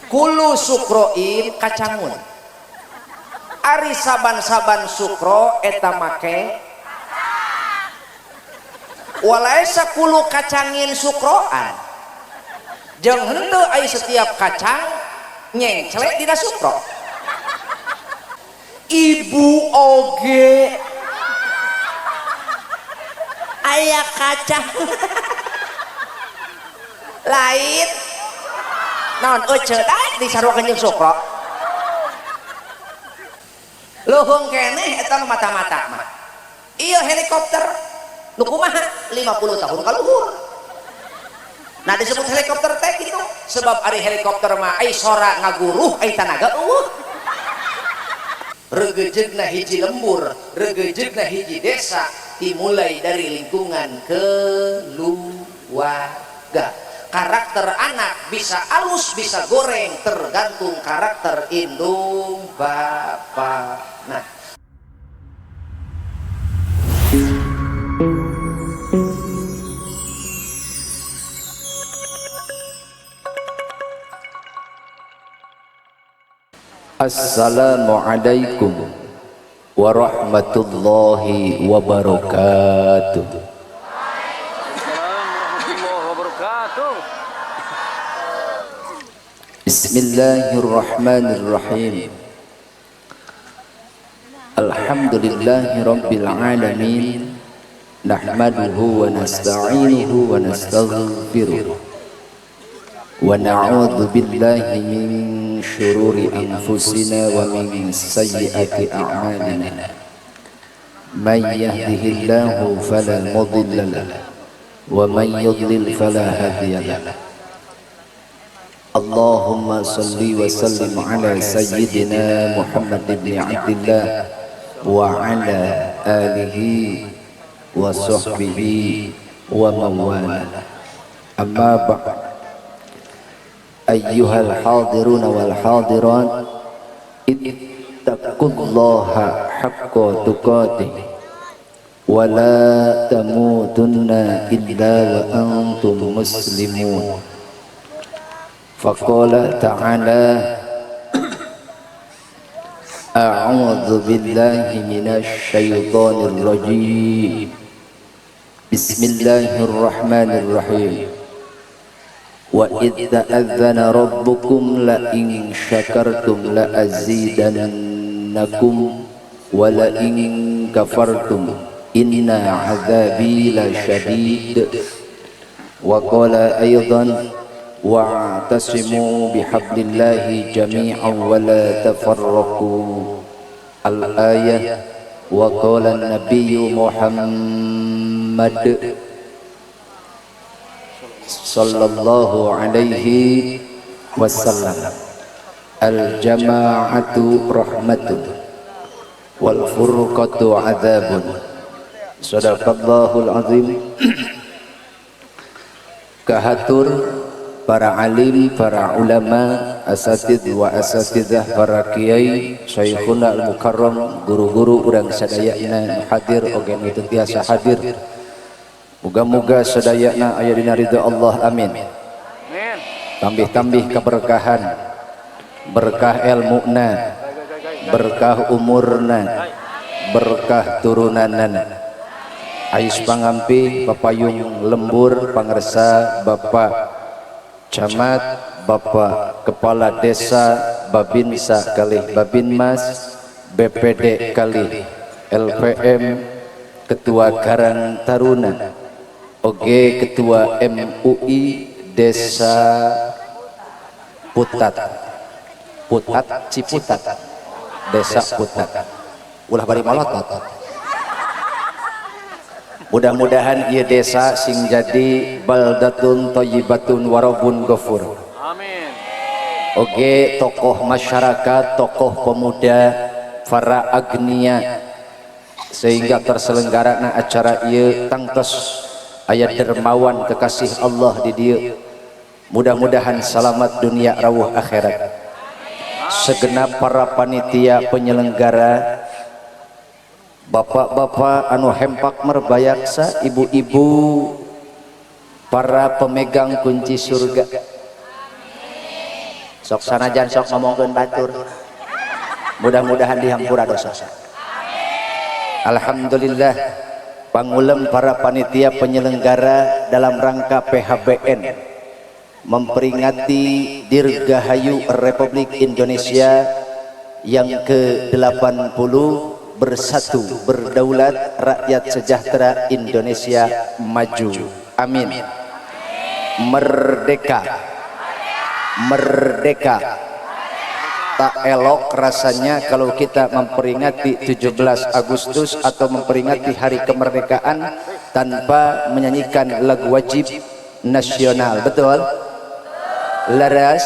Kullu sukroin kacangun. Ari saban-saban sukro eta make walaisa kullu kacangin sukroan. Jeung henteu ai setiap kacang nyengcle dina sukro. Ibu oge aya kacang lain naon ece daek disaruakeun jeung sukro. Luhung keneh eta nu mata-mata mah. Ieu helikopter nu kumaha 50 tahun ka luhur. Nah disebut helikopter teh kitu sebab ari helikopter mah ai sora ngaguruh ai tanaga eueuh. Regejegna hiji lembur, regejegna hiji desa dimulai dari lingkungan keluarga. Karakter anak bisa alus bisa goreng tergantung karakter indung bapak. Nah, Assalamualaikum warahmatullahi wabarakatuh. Bismillahirrahmanirrahim. Alhamdulillahi rabbil alamin. Nahmaduhu wa nasta'inuhu wa nastaghfiruh. Wa na'udzu billahi min syururi anfusina wa min sayyiati a'malina. May yahdihillahu fala mudilla lahu wa may yudlil fala hadiya lahu. Allahumma salli wa sallim ala sayyidina Muhammad ibn Abdillah wa ala alihi wa sahbihi wa mawala. Amma ba'd. Ayyuhal hadiruna wal hadirat, ittaqullaha haqqa tuqatih wa la tamutunna illa wa antum muslimun. Faqala ta'ala, a'udzu billahi minasy syaithanir rajim. Bismillahirrahmanirrahim. Wa idz ta'adzana rabbukum la in syakartum la azidannakum wa la in kafartum inna 'adzabi lasyadid. Wa qala aidan, wa'tasimu bihablillahi jami'an wa la tafarraqu. Al-ayah. Wa qala an-nabiyyu Muhammad sallallahu alaihi wasallam, al-jama'atu rahmatun wal furqatu adzabun. Sadaqallahul azim. Kahatur para alim, para ulama, asatid wa asatidah, para kiai, syekhuna al-mukarram, guru-guru urang sadayana hadir oge nu teu tiasa hadir. Muga-muga sadayana aya dina ridha Allah, amin. Tambih-tambih keberkahan, berkah ilmuna, berkah umurna, berkah turunanana. Ais pangampi papayung lembur pangersa Bapak Camat, Bapak Kepala Desa Babinsa kalih Babinmas, BPD kalih LPM, Ketua Karang Taruna, oge Ketua MUI Desa Putat, Putat Ciputat, Desa Putat. Ulah bari malotot. Mudah-mudahan ieu desa sing jadi baldatun thayyibatun warabun ghafur. Amin. Oge tokoh masyarakat, tokoh pemuda, para agnia, sehingga terselenggarana acara ieu tangtos aya dermawan kekasih Allah di dieu. Mudah-mudahan selamat dunia rawuh akhirat. Segenap para panitia penyelenggara, bapak-bapak anu hempak merbayaksa, ibu-ibu, para pemegang kunci surga. Sok sanajan sok ngomongkeun batur. Mudah-mudahan dihampura dosa. Alhamdulillah pangulem para panitia penyelenggara dalam rangka PHBN memperingati Dirgahayu Republik Indonesia yang ke-80 bersatu berdaulat rakyat sejahtera Indonesia maju. Amin. Merdeka. Merdeka. Tak elok rasanya kalau kita memperingati 17 Agustus atau memperingati hari kemerdekaan tanpa menyanyikan lagu wajib nasional. Betul? Laras,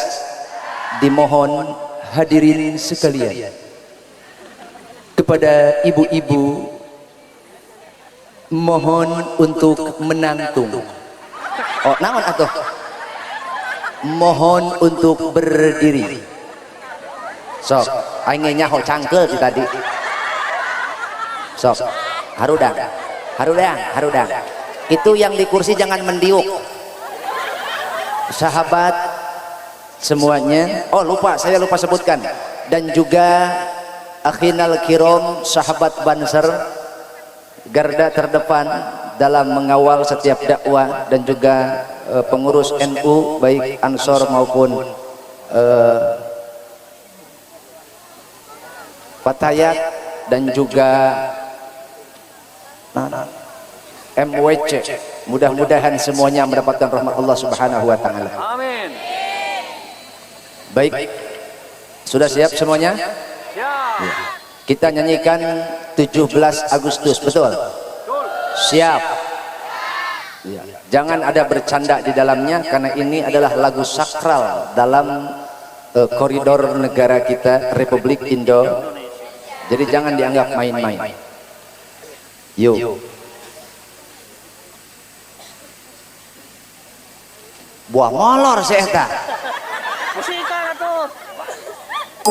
dimohon hadirin sekalian, kepada ibu-ibu mohon untuk menangtung. Oh, naon atuh? Mohon untuk berdiri. Sok, aing nyaho cangkeul ti tadi. Sok, harudang. Harudang, harudang. Itu yang di kursi jangan mendiuk. Sahabat semuanya, oh lupa, saya lupa sebutkan. Dan juga akhinal kirom, sahabat Banser, garda terdepan dalam mengawal setiap dakwah, dan juga pengurus NU baik Ansor maupun Fatayat dan juga MWC. Mudah-mudahan semuanya mendapatkan rahmat Allah Subhanahu wa taala. Amin. Baik. Sudah siap semuanya? Siap. Ya. Kita nyanyikan 17 Agustus, betul? Siap. Ya. Jangan ada bercanda di dalamnya karena ini adalah lagu sakral dalam koridor negara kita Republik Indo. Jadi jangan dianggap main-main. Yuk. Buah molor sih eta. Musikan atuh. 17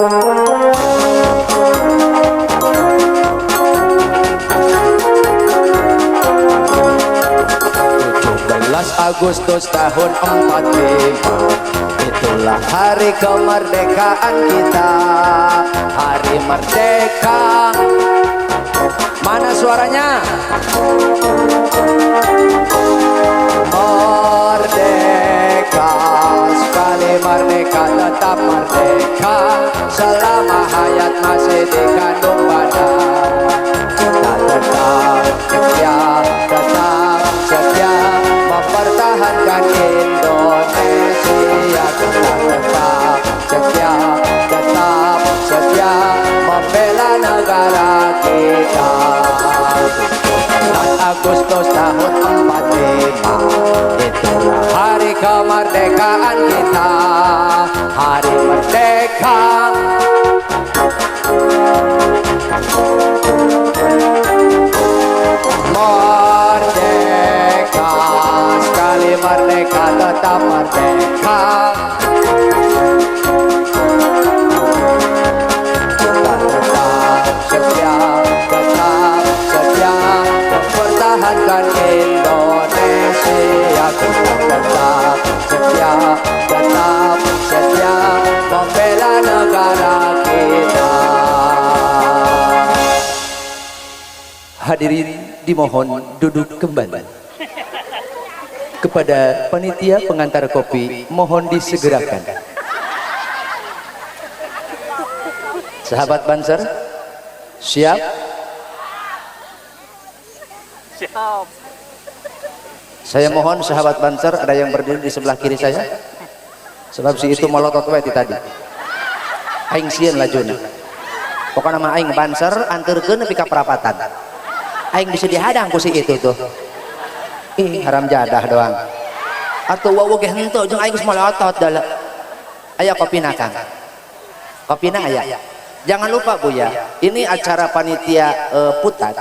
Agustus tahun 45, itulah hari kemerdekaan kita, hari merdeka. Mana suaranya? Merdeka, sekali merdeka tetap merdeka, selama hayat masih dikandung badan. Kita tetap setia, tetap setia mempertahankan Indonesia. Kita tetap setia, tetap setia membela negara kita. 17 Agustus tahun 45, itulah hari kemerdekaan kita, hari merdeka. Merdeka, sekali merdeka tetap merdeka. Kita tetap setia, tetap setia mempertahankan Indonesia. Kita tetap setia, tetap setia membela negara kita. Hadirin dimohon duduk kembali. Kepada panitia pengantar kopi mohon disegerakan. Sahabat Banser, siap? Siap. Saya mohon sahabat Banser ada yang berdiri di sebelah kiri saya. Sebab si itu molotot we ti tadi. Aing sieun lajuna. Pokokna mah aing Banser anterkeun nepi ka perapatan. Aing bisa dihadang ku si itu tuh. Ih, haram jadah doang. Atuh wawuh ge henteu jeung aing geus molotot dalah. Aya kopina Kang. Kopina aya. Jangan lupa Bu ya, ini acara panitia Putat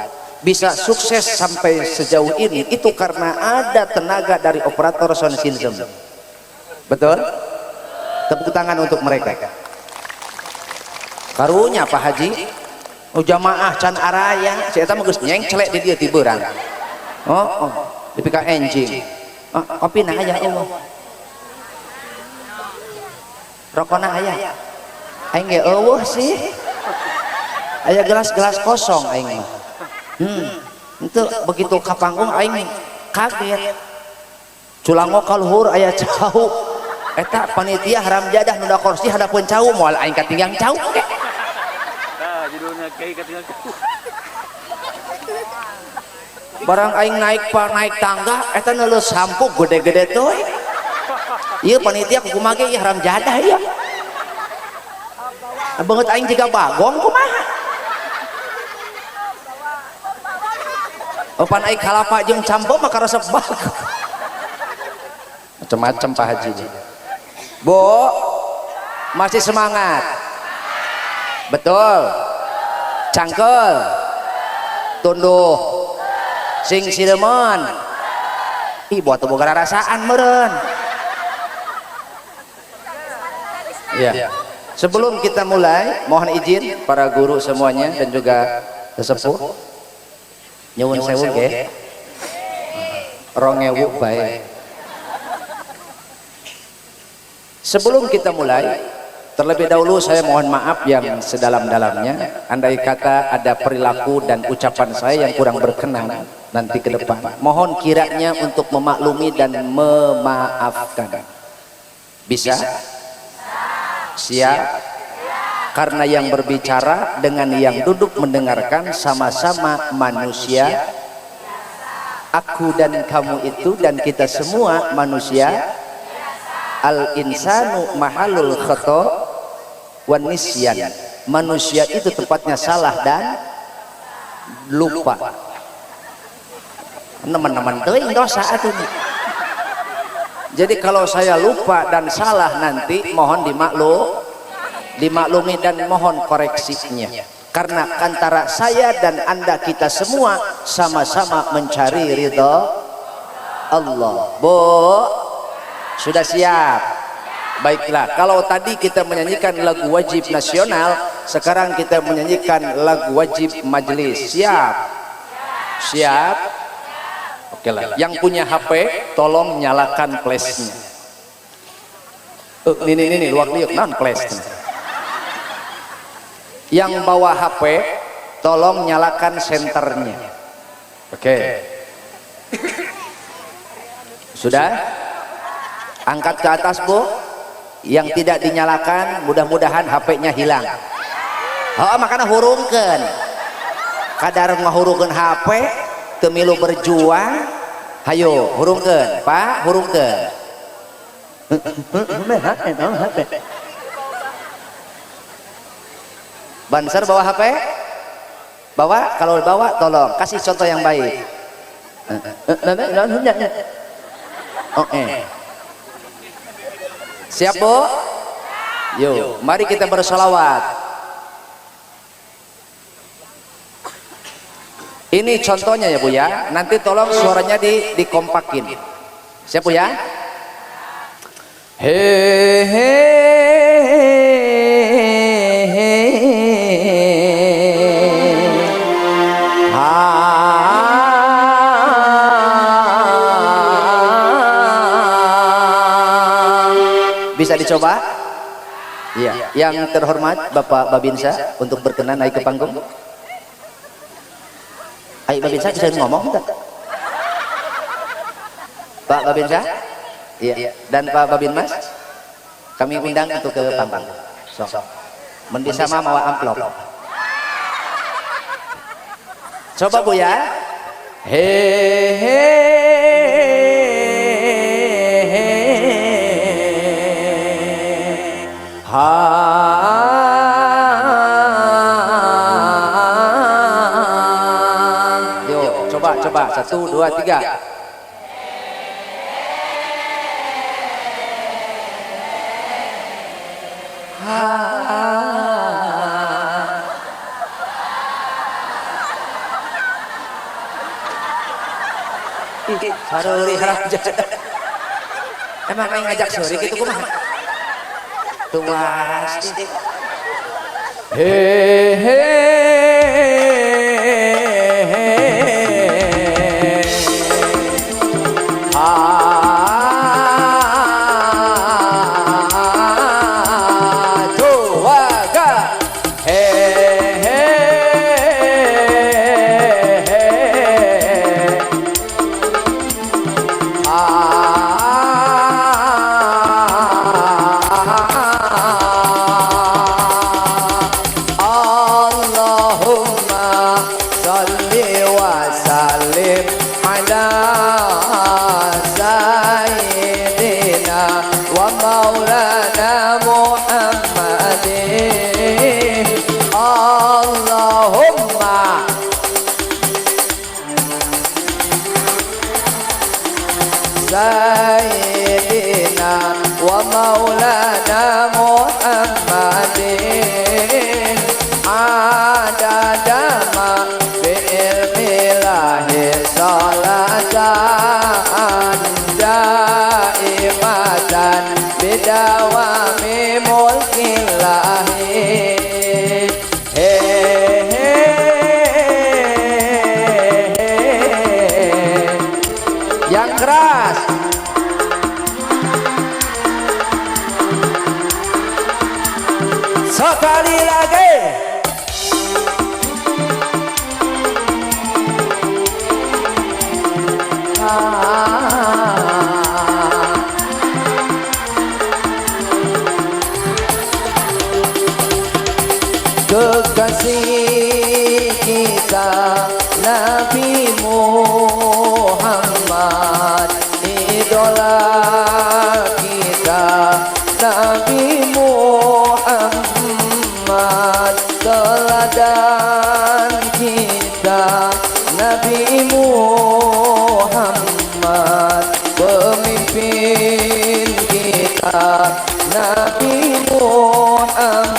bisa sukses sampai sejauh ini itu karena ada tenaga dari operator sound system. Betul? Tepuk tangan untuk mereka. Karunya Pak Haji, oh jamaah can araya, si eta mah geus nyengcelek di dieu ti beurang. Oh, oh, dipika enjing. Oh, kopina aya eueuh. Rokona aya. Aing ge eueuh sih. Aya gelas-gelas kosong aing mah. Itu begitu ka panggung aing kaget. Culango ka luhur aya cau. Eta panitia haram jadah nu da kursi hadapeun cau moal aing katinggang cau ge. Tah judulna kiai katinggang cau. Barang aing naik tangga eta neuleus sampu gede-gede teuing. Ieu panitia kumaha ge ieu haram jadah ieu. Beungeut aing jiga bagong kumaha. Opan aing kalapa jeung campo mah karesep bagong. Macem-macem Pak Haji. Bu, masih semangat? Betul. Cangkel. Tunduh. Sing siremen. Ih, buat boga rasaan meureun. Ya. Sebelum kita mulai, mohon izin para guru semuanya dan juga sesepuh. Nyuwun sewu nggih. 2000 bae. Sebelum kita mulai, terlebih dahulu saya mohon maaf yang sedalam-dalamnya. Andai kata ada perilaku dan ucapan saya yang kurang berkenan nanti ke depan, mohon kiranya untuk memaklumi dan memaafkan. Bisa? Siap? Karena yang berbicara dengan yang duduk mendengarkan sama-sama manusia. Aku dan kamu itu dan kita semua manusia. Al insanu mahalul khata wan nisyan. Manusia itu tempatnya salah dan lupa. Teman-teman teuing dosa atuh. Jadi kalau saya lupa dan salah nanti mohon dimaklumi dan mohon koreksinya. Karena antara saya dan Anda kita semua sama-sama mencari ridha Allah. Bu, sudah siap? Baiklah, kalau tadi kita menyanyikan lagu wajib nasional, sekarang kita menyanyikan lagu wajib majelis. Siap? Siap? Oke lah. Yang punya HP, tolong nyalakan flashnya. Ini, luak liuk, non flash. Yang bawa HP, tolong nyalakan senternya. Oke. Sudah? Angkat ke atas, Bu. Yang tidak dinyalakan, mudah-mudahan HP-nya hilang. Oh, makanya hurungkeun. Kadar ngahurungkeun HP, teu milu berjuang, hayo hurungkeun, Pak, hurungkeun. Banser bawa HP? Bawa, kalau bawa tolong kasih contoh yang baik. Oke. Siap, Bu? Yuk, mari kita bersolawat. Ini contohnya ya, Bu ya. Nanti tolong suaranya dikompakin. Siap, Bu ya? He he he ha. Bisa dicoba? Iya. Yang terhormat Bapak Babinsa untuk berkenan naik ke panggung. Ayo Babinsa bisa ngomong enggak? Pak Babinsa? Iya. Dan Pak Babinmas, kami undang untuk ke panggung. Sok. Men bisa mah mawa amplop. Coba Bu ya. He he he ha. Yuk, coba 1 2 3. Ha. Saruri haram jadah. Emang aing ngajak seurik kitu kumaha? Tuas. He he he ha. Muhammadin. Allahumma sayyidina wa maulana Muhammadin adada ma bi ilmillahi salatan daimatan bidawami mulkillahi. Yang keras. Sekali lagi. Kekasih kita Nabi Muhammad, idola kita Nabi Muhammad, teladan kita Nabi Muhammad, pemimpin kita Nabi Muhammad.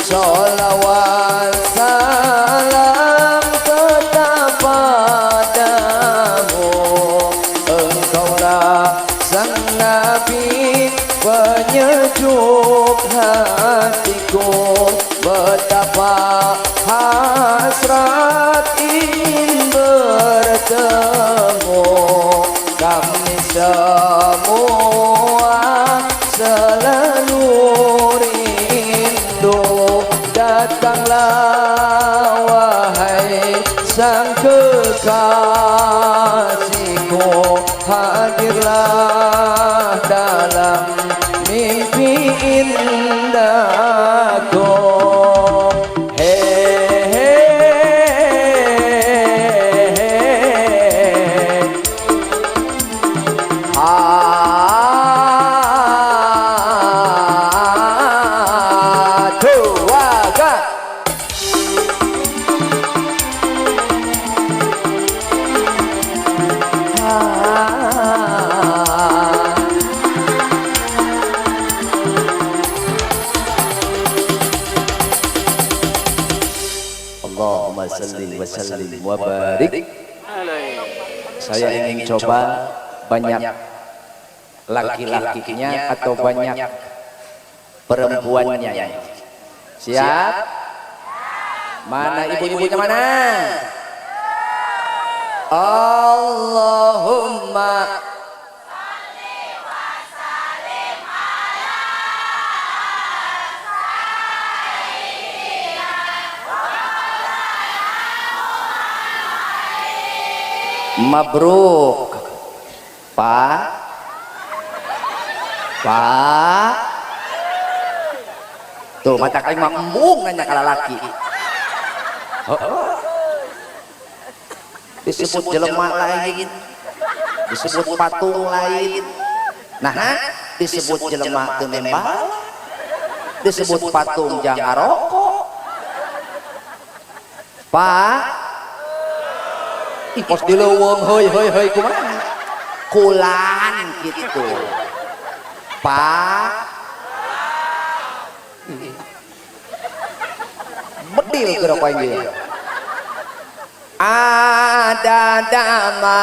Sholawat salam tetap padamu, engkaulah sang Nabi penyejuk hatiku. Betapa hasrat ingin bertemu, kami semua selalu rindu. Datanglah wahai sang kekasihku, hadirlah dalam mimpi indahku. Hey, hey, hey. Allahumma salli wa sallim wa barik. Saya ingin coba banyak laki-lakinya atau banyak perempuannya. Siap? Mana ibu-ibunya mana? Allahumma mabruk. Pak, Pak, tuh mata kali mah embung nanya ka lalaki. Disebut jelema lain, disebut patung lain. Nah, disebut jelema teu nembal, disebut patung jang ngarokok. Pak, kos di leuweung heuy heuy heuy kumaha? Kulan gitu. Pak, bedil geura ku aing. Ada dama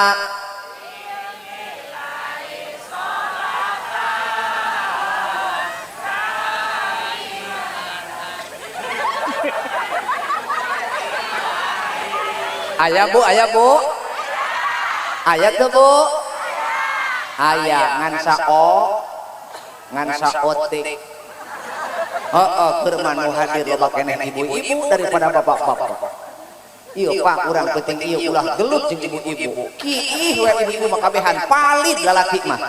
ayah bu, ayah bu, ayah tuh bu, ayah ngan sao, ngan saotik. Oh, keur mah nu hadir loba keneh ibu-ibu daripada bapak-bapak. Iya pak, urang penting iya ulah gelut jeung ibu-ibu. Kiih we ibu-ibu mah kabehan palid lalaki mah.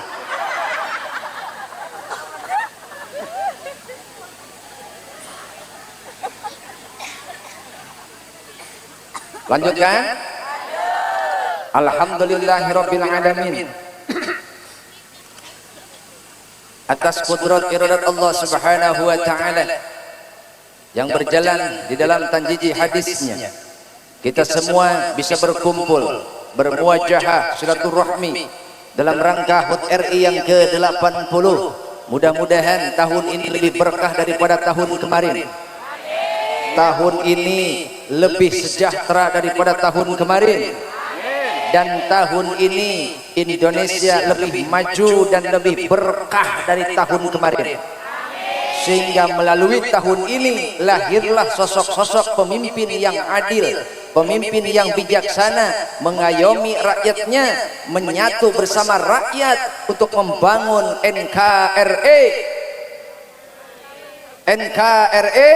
Lanjutkan. Alhamdulillahirabbil alamin. Atas kudrat iradat Allah Subhanahu wa taala yang berjalan di dalam tanjiji hadisnya, kita semua bisa berkumpul, bermuajahah silaturahmi dalam rangka HUT RI yang ke-80. Mudah-mudahan tahun ini lebih berkah daripada tahun kemarin. Tahun ini lebih sejahtera daripada tahun kemarin. Dan tahun ini Indonesia lebih maju dan lebih berkah dari tahun kemarin. Sehingga melalui tahun ini lahirlah sosok-sosok pemimpin yang adil, pemimpin yang bijaksana, mengayomi rakyatnya, menyatu bersama rakyat untuk membangun NKRI. NKRI.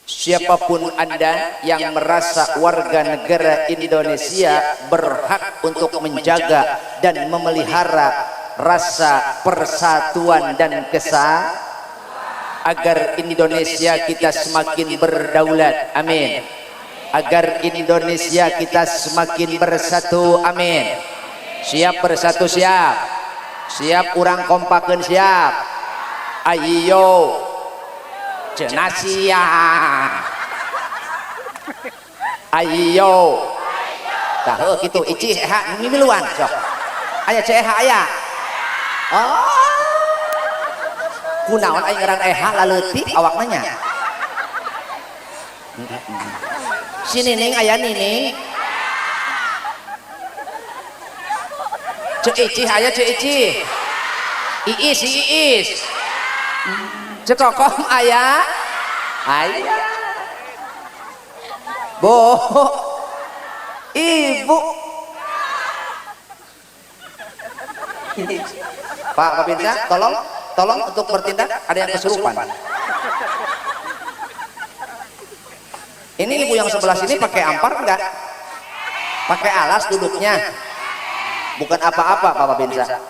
Siapapun Anda yang merasa warga negara Indonesia berhak untuk menjaga dan memelihara rasa persatuan dan kesatuan agar Indonesia kita semakin berdaulat, amin. Agar Indonesia kita semakin bersatu, amin. Siap bersatu, siap. Siap urang kompakeun, siap. Ayo cenah siap. Ayo tah heuh kitu icih eha mimiluan sok. Aya ce eha aya. Oh. Kunaon aing ngaran eha laleutik awakna nya. Si Nining aya Nining. Ceu Icih aya Ceu Icih. Iis si Iis. Ceu Kokom aya. Aya. Bo. Ibu. Pak Babinsa, tolong untuk bertindak, ada yang kesurupan. Ini ibu yang sebelah sini pakai ampar enggak? Pakai alas duduknya. Bukan apa-apa Pak Babinsa.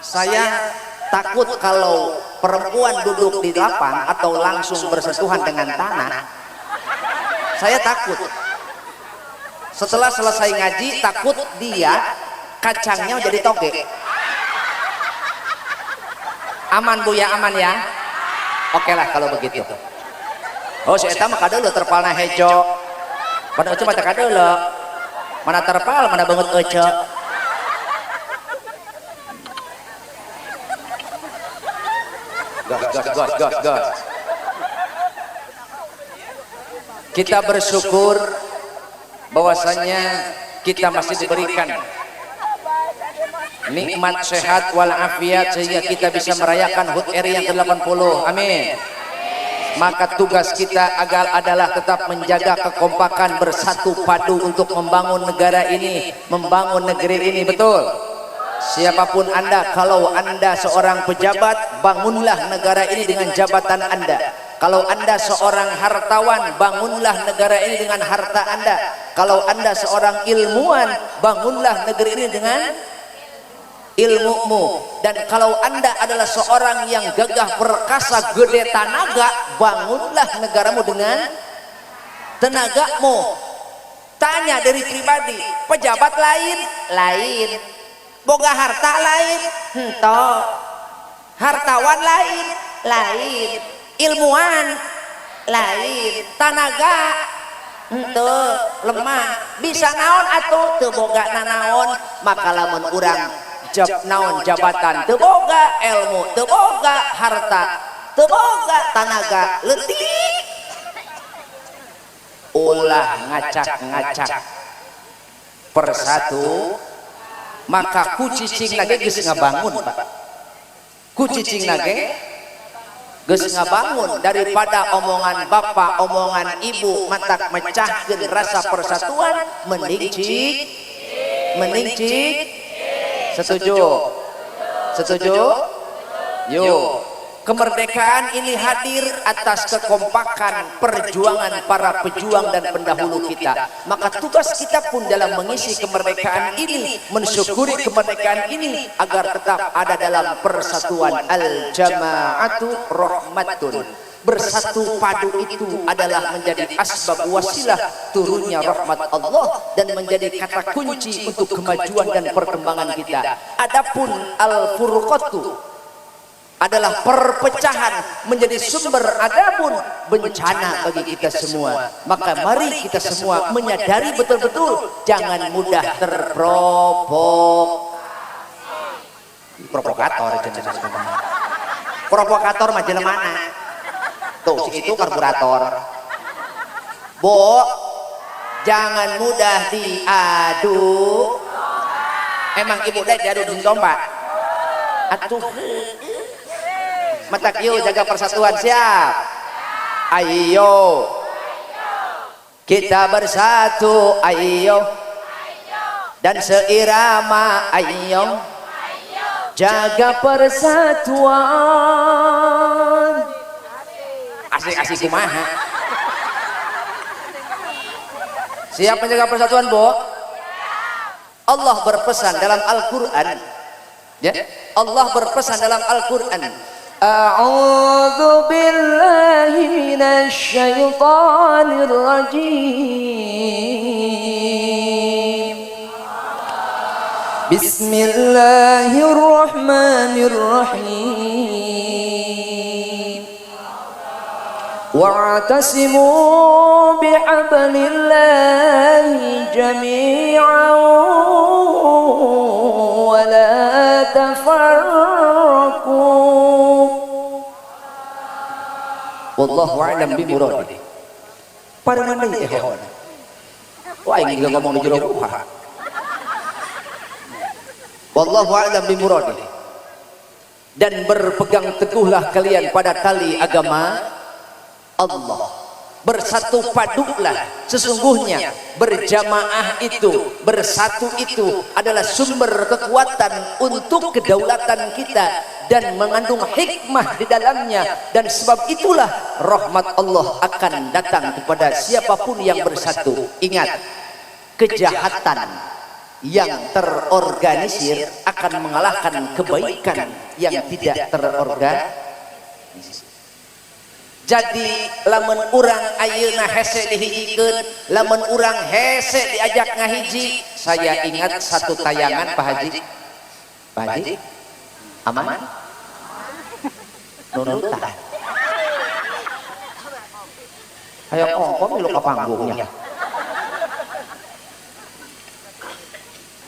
Saya takut kalau perempuan duduk di lapang atau langsung bersentuhan dengan tanah. Saya takut. Setelah selesai ngaji takut dia kacangnya jadi toge. Aman Bu ya, aman ya. Oke lah kalau begitu. Oh, si eta mah kadeuleu terpalna hejo. Mana euceu mah teh kadeuleu. Mana terpal, mana beungeut euceu. Gas, gas, gas, gas, gas. Kita bersyukur bahwasannya kita masih diberikan nikmat sehat walafiat sehingga kita bisa merayakan HUT RI yang ke-80. Amin. Maka tugas kita agar adalah tetap menjaga kekompakan, bersatu padu untuk membangun negara ini, membangun negeri ini, betul. Siapapun Anda, kalau Anda seorang pejabat, bangunlah negara ini dengan jabatan Anda. Kalau Anda seorang hartawan, bangunlah negara ini dengan harta Anda. Kalau Anda seorang ilmuwan, bangunlah negeri ini dengan ilmumu. Dan kalau Anda adalah seorang yang gagah perkasa, gede tanaga, bangunlah negaramu dengan tenagamu. Tanya dari pribadi, pejabat lain, lain, boga harta lain, hento, hartawan lain, lain, ilmuwan lain, tanaga hento, lemah, bisa naon atuh teu boga nanaon. Maka lamun urang jab naon jabatan teu boga ilmu, teu boga harta, teu boga tanaga leutik, ulah ngacak-ngacak persatu. Maka ku cicing nage geus ngabangun, Pak. Ku cicing nage geus ngabangun daripada omongan bapak, omongan ibu matak mecahkeun rasa persatuan, mending cik, mending cik. Setuju? Setuju? Yuk. Kemerdekaan ini hadir atas kekompakan perjuangan para pejuang dan pendahulu kita. Maka tugas kita pun dalam mengisi kemerdekaan ini, mensyukuri kemerdekaan ini agar tetap ada dalam persatuan. Al-jama'atu rahmatun. Bersatu padu itu adalah menjadi asbab wasilah turunnya rahmat Allah dan menjadi kata kunci untuk kemajuan dan perkembangan kita. Adapun al-furqatu adalah perpecahan menjadi sumber adapun bencana bagi kita semua. Maka mari kita semua menyadari betul-betul, jangan mudah terprovok. Provokator, provokator mah jelema mana? Tuh, si itu karburator. Bo, jangan mudah diadu. Emang ibu dek diadu di domba? Atuh. Mata kieu jaga persatuan, siap. Ayo. Kita bersatu, ayo. Dan seirama, ayo. Jaga persatuan. Asik-asik kumaha. Siap menjaga persatuan, Bu? Allah berpesan dalam Al-Qur'an. Ya, Allah berpesan dalam Al-Qur'an. A'udzu billahi minasy syaithanir rajim. Bismillahirrahmanirrahim. Wa'tasimu bihablillahi jami'an wa la tafarraqu. Wallahu a'lam bimuradih. Para mana teh hon? Wah, ini juga ngomong di jero buha. Wallahu a'lam bimuradih. Dan berpegang teguhlah kalian pada tali agama Allah. Bersatu padulah. Sesungguhnya berjamaah itu, bersatu itu adalah sumber kekuatan untuk kedaulatan kita dan mengandung hikmah di dalamnya. Dan sebab itulah rahmat Allah akan datang kepada siapapun yang bersatu. Ingat, kejahatan yang terorganisir akan mengalahkan kebaikan yang tidak terorganisir. Jadi lamun urang ayeuna hese dihijikeun, lamun urang hese diajak ngahiji. Saya ingat satu tayangan Pak Haji. Pak Haji? Aman? Nunutan. Ayo ongkom lu ke panggungnya.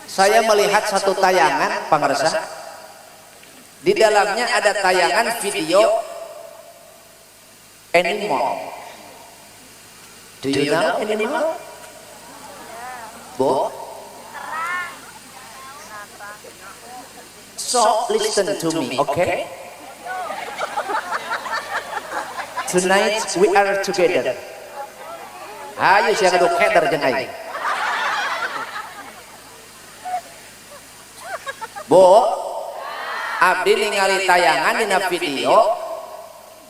Saya melihat satu tayangan pangersa. Di dalamnya ada tayangan video animal. Do you know animal? Bo? So listen to me, okay? Tonight we are together. Ayo siapa ngadu keder jeung aing. Bo, abdi ningali tayangan dina video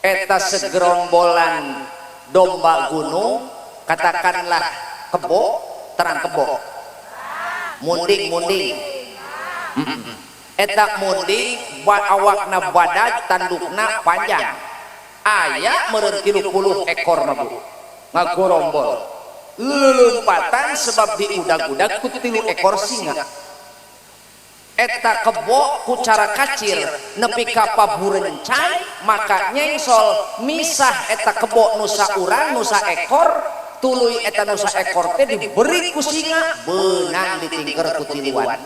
eta segerombolan domba gunung, katakanlah kebo, terang kebo, munding-munding. Eta munding awakna badag, tandukna panjang. Aya meureun 30 ekor mah Bu, ngagorombol. Leumpatan sebab diudag-udag ku 3 ekor singa. Eta kebo ku cara kacir nepi ka paburencai maka nyengsol misah eta kebo nusa urang nusa ekor tuluy eta nusa ekor teh diberi ku singa beunang ditingker ku tiluan.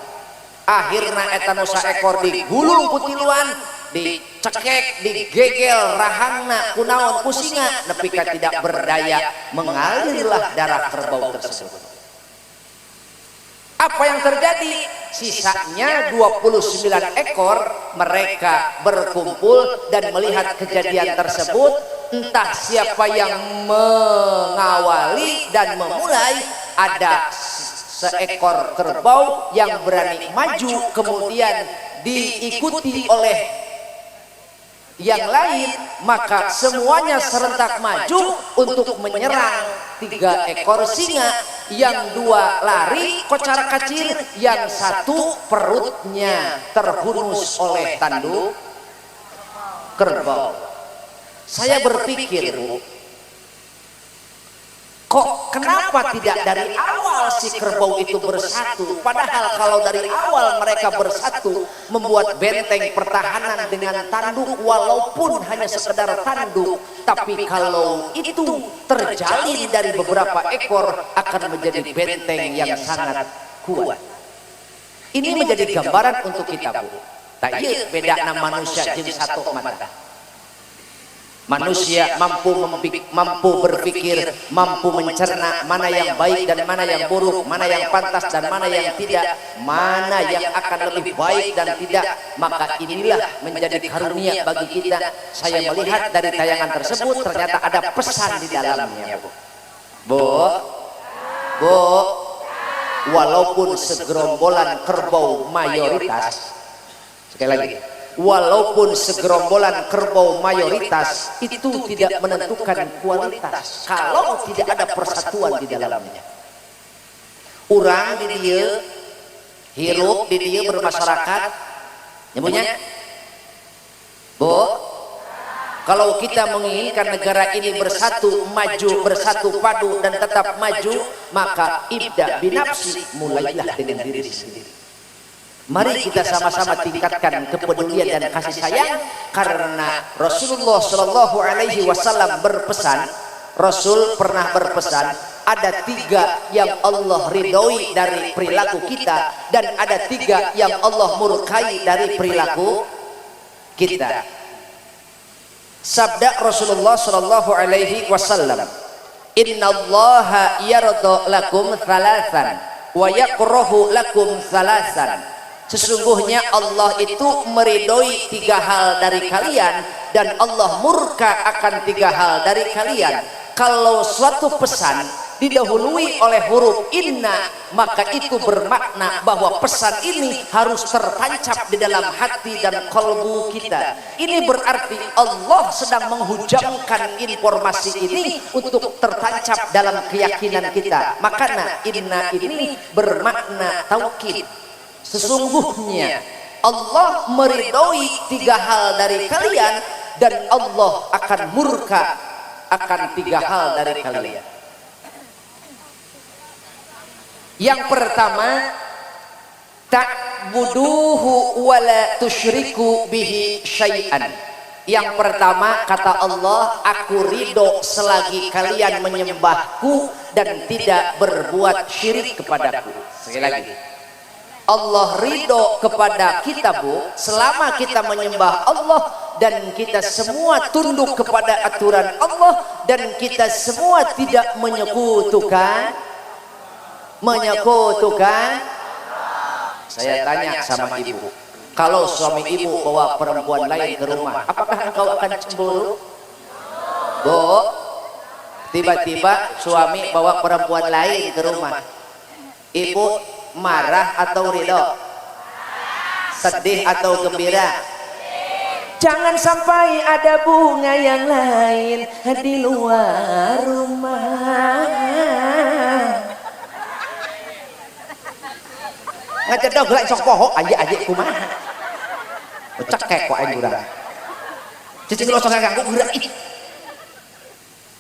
Akhirna eta nusa ekor digulung ku tiluan, dicekek, digegel rahangna ku naon ku singa nepi ka tidak berdaya, mengalirlah darah kerbau tersebut. Apa yang terjadi? Sisanya 29 ekor mereka berkumpul dan melihat kejadian tersebut. Entah siapa yang mengawali dan memulai, ada seekor kerbau yang berani maju kemudian diikuti oleh yang lain, maka semuanya serentak maju untuk menyerang 3 ekor singa. Yang 2 lari kocar kacir, yang 1 perutnya terhunus oleh tanduk kerbau. Saya berpikir, Bu, kok kenapa tidak dari awal si kerbau itu bersatu? Padahal kalau dari awal mereka bersatu membuat benteng pertahanan dengan tanduk, walaupun hanya sekedar tanduk, tapi kalau itu terjalin dari beberapa ekor akan menjadi benteng yang sangat kuat. Ini menjadi gambaran untuk kita, Bu. Tak iya beda nama manusia jeung sato mata. Manusia mampu berpikir, mampu mencerna mana yang baik dan mana yang buruk, mana yang pantas dan mana yang tidak, mana yang akan lebih baik dan tidak. Maka inilah menjadi karunia bagi kita. Saya melihat dari tayangan tersebut ternyata ada pesan di dalamnya, Bu. Bu, Bu, walaupun segerombolan kerbau mayoritas, sekali lagi, walaupun segerombolan kerbau mayoritas itu tidak menentukan kualitas kalau tidak ada persatuan di dalamnya. Urang di dieu hirup, di dieu bermasyarakat, nyebutnya, Bu, kalau kita menginginkan negara ini bersatu, maju, bersatu padu dan tetap maju, maka ibda binafsi, mulailah dengan diri sendiri. Mari kita sama-sama tingkatkan kepedulian dan kasih sayang, karena Rasulullah Shallallahu Alaihi Wasallam berpesan, Rasul pernah berpesan, ada tiga yang Allah ridhoi dari perilaku kita dan ada tiga yang Allah murkai dari perilaku kita. Sabda Rasulullah Shallallahu Alaihi Wasallam, Innallaha yarda lakum thalathan wa yakrahu lakum thalathan. Sesungguhnya Allah itu meridhoi tiga hal dari kalian dan Allah murka akan tiga hal dari kalian. Kalau suatu pesan didahului oleh huruf inna, maka itu bermakna bahwa pesan ini harus tertancap di dalam hati dan kalbu kita. Ini berarti Allah sedang menghujamkan informasi ini untuk tertancap dalam keyakinan kita. Makanya inna ini bermakna taukid. Sesungguhnya Allah meridhoi tiga hal dari kalian dan Allah akan murka akan tiga hal dari kalian. Yang pertama, ta'buduhu wala tusyriku bihi syai'an. Yang pertama, kata Allah, aku ridho selagi kalian menyembahku dan tidak berbuat syirik kepadaku. Sekali lagi, Allah ridho kepada kita, Bu, selama kita menyembah Allah dan kita semua tunduk kepada aturan Allah dan kita semua tidak menyekutukan. Saya tanya sama ibu, kalau suami ibu bawa perempuan lain ke rumah, apakah engkau akan cemburu? Bu, tiba-tiba suami bawa perempuan lain ke rumah, ibu marah atau ridho? Sedih atau gembira? Jangan sampai ada bunga yang lain di luar rumah. Ngacedog lah sok poho aja kumaha. Cekek kok aing urang. Cicing lo sok ganggu geura ih.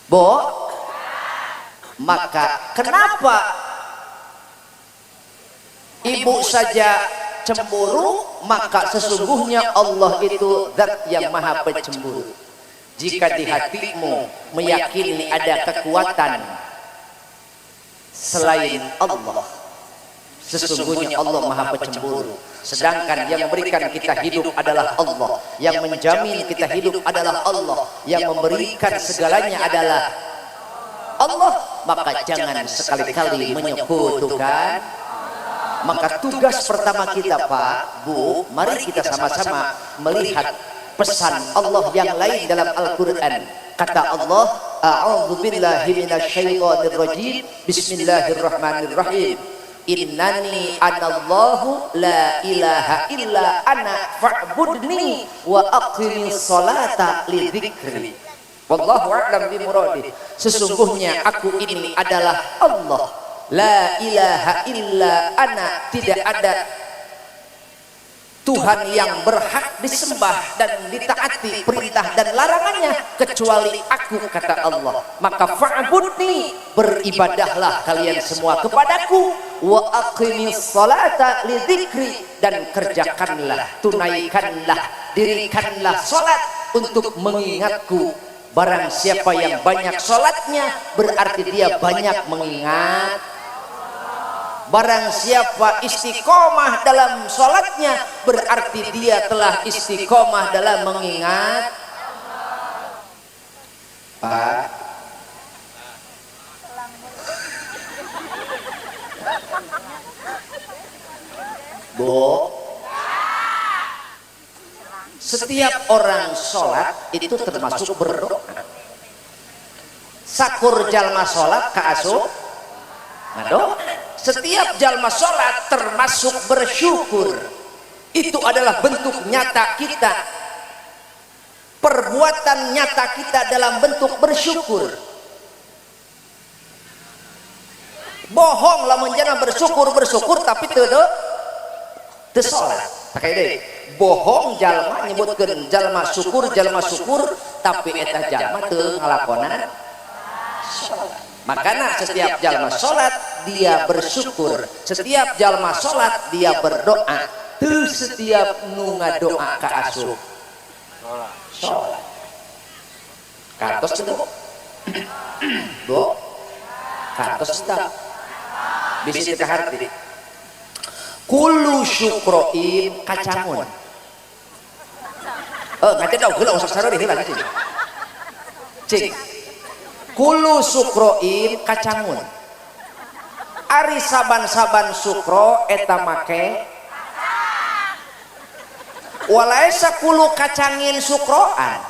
Bo, maka kenapa ibu saja cemburu? Maka sesungguhnya Allah itu zat yang maha pencemburu. Jika di hatimu meyakini ada kekuatan selain Allah, sesungguhnya Allah maha pencemburu. Sedangkan yang memberikan kita hidup adalah Allah, yang menjamin kita hidup adalah Allah, yang memberikan segalanya adalah Allah. Maka jangan sekali-kali menyekutukan. Maka tugas pertama kita, Pak, Bu, mari kita sama-sama melihat pesan Allah yang lain dalam Al-Quran. Kata Allah, A'udzubillahi minasyaitonirrajim, bismillahirrahmanirrahim. Innani anallahu la ilaha illa ana fa'budni wa aqimis salata li dzikri. Wallahu a'lam bimuradih. Sesungguhnya aku ini adalah Allah. La ilaha illa ana, tidak ada Tuhan yang berhak disembah dan ditaati perintah dan larangannya kecuali aku, kata Allah. Maka fa'budni, beribadahlah kalian semua kepadaku, wa aqimis salata li dzikri, dan kerjakanlah, tunaikanlah, dirikanlah salat untuk mengingatku. Barang siapa yang banyak salatnya berarti dia banyak mengingat. Barang siapa istiqomah dalam sholatnya berarti dia telah istiqomah dalam mengingat. Pak, Bu, setiap orang sholat itu termasuk berdoa. Sakur jalma sholat kaasup ngadoa. Setiap jalma sholat termasuk bersyukur. Itu adalah bentuk nyata kita, perbuatan nyata kita dalam bentuk bersyukur. Bohong lamun jangan bersyukur tapi teu sholat. Pakai deui. Bohong jalma nyebutkeun jalma syukur tapi eta jalma teu ngalakonan sholat. Makanya setiap jalma sholat dia bersyukur, setiap jalma sholat dia berdoa. Teu setiap nu ngadoa ka asup sholat. Kantos teu, Bu? Kantos teu? Bisi teu kaharti. Kullu syukroin kacangun. Ngajedog heula usah sareureun heula cing. Cing. Kulu sukroin kacangun. Ari saban-saban sukro eta make walaisa kulu kacangin sukroan.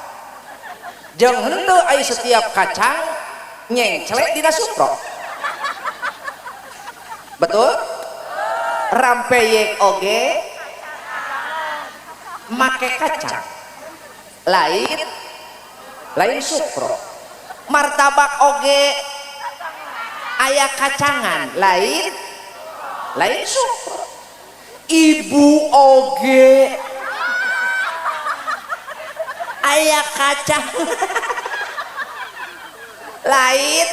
Jeung henteu aya setiap kacang nyengclek dina sukro. Betul? Rampeyek oge make kacang. Lain lain sukro. Martabak oge aya kacangan, lain lain sukro. Ibu oge aya kacang lain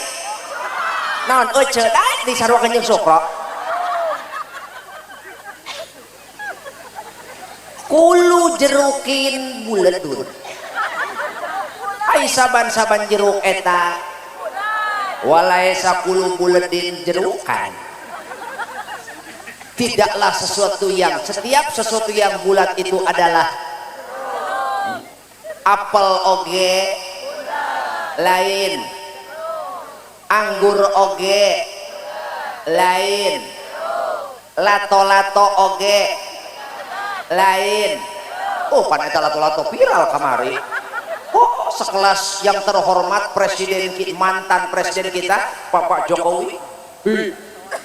naon euceu daek disaruakeun jeung sukro. Kulu jerukin buledun. Ai saban-saban jeruk eta walaisa kulu buledin jerukan. Tidaklah sesuatu yang setiap sesuatu yang bulat itu adalah apel oge lain, anggur oge lain, lato-lato oge lain. Oh, pan eta lato-lato viral kamari. Oh, sekelas yang terhormat presiden mantan presiden kita Bapak Jokowi.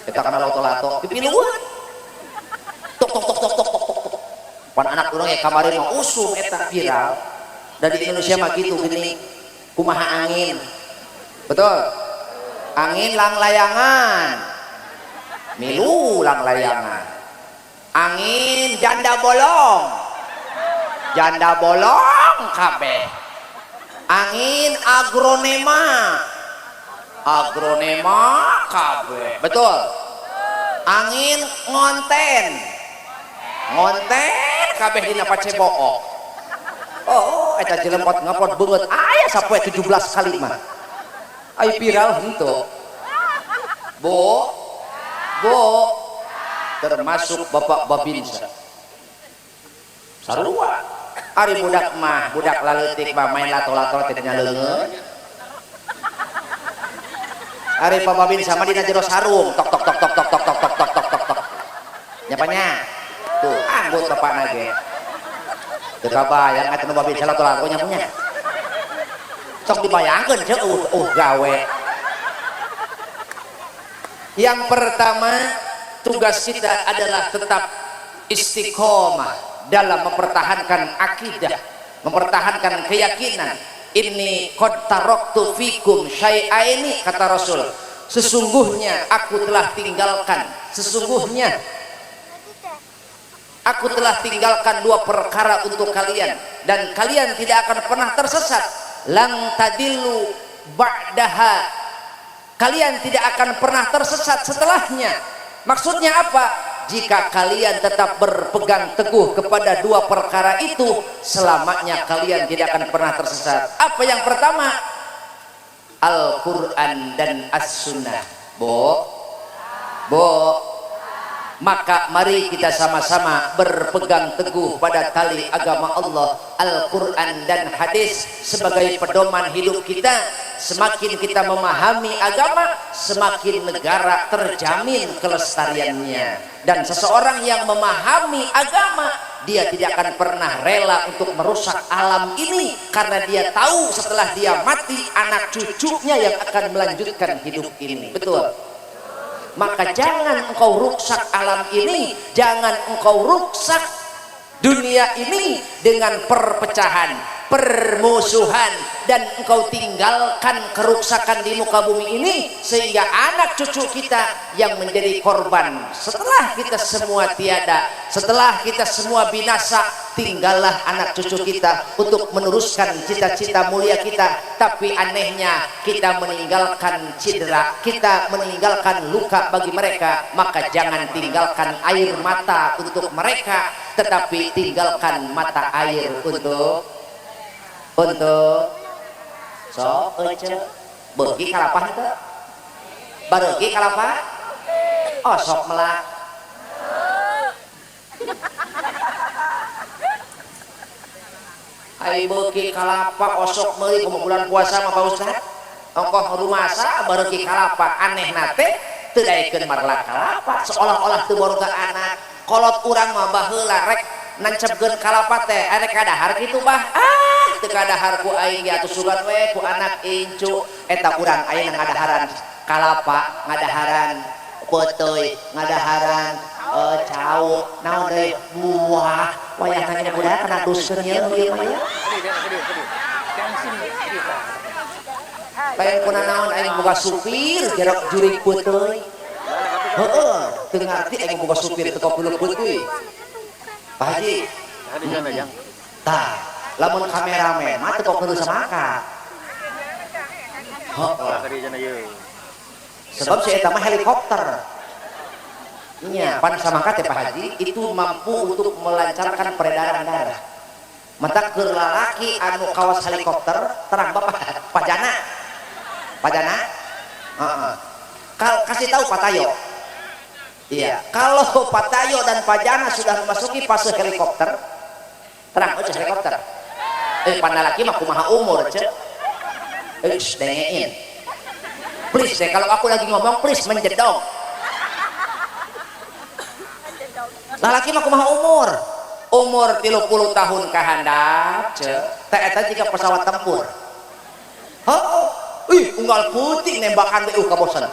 Kita kana lato-lato dipiluan. Tok tok tok tok tok tok. Pan anak urang ya kamari mah usum eta viral. Dan di Indonesia mah gitu gini, kumaha angin. Betul? Angin lang layangan. Milu lang layangan. Angin janda bolong. Janda bolong kabeh. Angin agronema. Agronema kabeh. Betul? Angin ngonten. Ngonten kabeh dina pacebook. Oh, eta jelempot ngapot beungeut aya sapoe 17 kali mah. Ai viral henteu. Bu. Bu. Termasuk Bapak Babinsa. Sarua. Ari budak mah, budak laleutik mah main lato-lato teh dina leungeun. Ari Pak Babinsa mah dina jero sarung, tok tok tok tok tok tok tok tok tok tok tok. Nyapanya? Tuh, anggut bapakna ge. Teu kabayang atuh nu Babinsa lato-lato nya punya. Sok dibayangkeun ceu gawe. Yang pertama, tugas kita adalah tetap istiqomah dalam mempertahankan akidah, mempertahankan keyakinan. Inni qad taraktu fikum syai'aini, kata Rasul. Sesungguhnya aku telah tinggalkan, sesungguhnya Aku telah tinggalkan dua perkara untuk kalian dan kalian tidak akan pernah tersesat. Lang tadillu ba'daha. Kalian tidak akan pernah tersesat setelahnya. Maksudnya apa? Jika kalian tetap berpegang teguh kepada dua perkara itu, selamanya kalian tidak akan pernah tersesat. Apa yang pertama? Al-Quran dan As-Sunnah. Bo, bo. Maka mari kita sama-sama berpegang teguh pada tali agama Allah, Al-Quran dan hadis sebagai pedoman hidup kita. Semakin kita memahami agama, semakin negara terjamin kelestariannya. Dan seseorang yang memahami agama, dia tidak akan pernah rela untuk merusak alam ini, karena dia tahu setelah dia mati, anak cucunya yang akan melanjutkan hidup ini. Betul? Maka jangan engkau rusak alam ini, jangan engkau rusak dunia ini dengan perpecahan, permusuhan, dan engkau tinggalkan kerusakan di muka bumi ini sehingga anak cucu kita yang menjadi korban. Setelah kita semua tiada, setelah kita semua binasa, tinggallah anak cucu kita untuk meneruskan cita-cita mulia kita. Tapi anehnya kita meninggalkan cedera, kita meninggalkan luka bagi mereka. Maka jangan tinggalkan air mata untuk mereka, tetapi tinggalkan mata air untuk sok ece beuki kalapa teu bareuki kalapa osok melak. Ai beuki kalapa osok meuli kumaha bulan puasa mah Pak Ustad ongkoh rumasa bareuki kalapa anehna teh teu daekeun marlak kalapa seolah-olah teu boga anak. Kolot urang mah baheula rek nancepkeun kalapa teh arek kadahar kitu bah, ah teu kadahar ku aing ge atuh sugan we ku anak incu. Eta urang ayeuna ngadaharan kalapa, ngadaharan peuteuy, ngadaharan cau, naon deui buah. Wayahna nya budak kana duskeun ieu ieu mah ya. Lain kuna naon aing boga supir jerok jurig peuteuy. Heeh, teu ngarti aing boga supir teu kapuluk peuteuy. Pak Haji. Tah, lamun kameramen mah teu kudu samangka. Heeh. Sebab si eta mah helikopter. Nya, pan samangka teh Pak Haji itu mampu untuk melancarkan peredaran darah. Mata keur lalaki anu kawas helikopter terang Bapak Pajana. Pajana? Heeh. Kasih tahu Pak Tayo. Iya, kalau Pak Tayo dan Pak Jana sudah memasuki fase helikopter, terang oh helikopter. Panalaki mah kumaha umur, ce. Dengein. Please deh, kalau aku lagi ngomong please menjedong. Lalaki mah kumaha umur? Umur 30 tahun ka handap, ce. Teh eta jika pesawat tempur. Heuh, ih unggal putih nembakan we kabosan.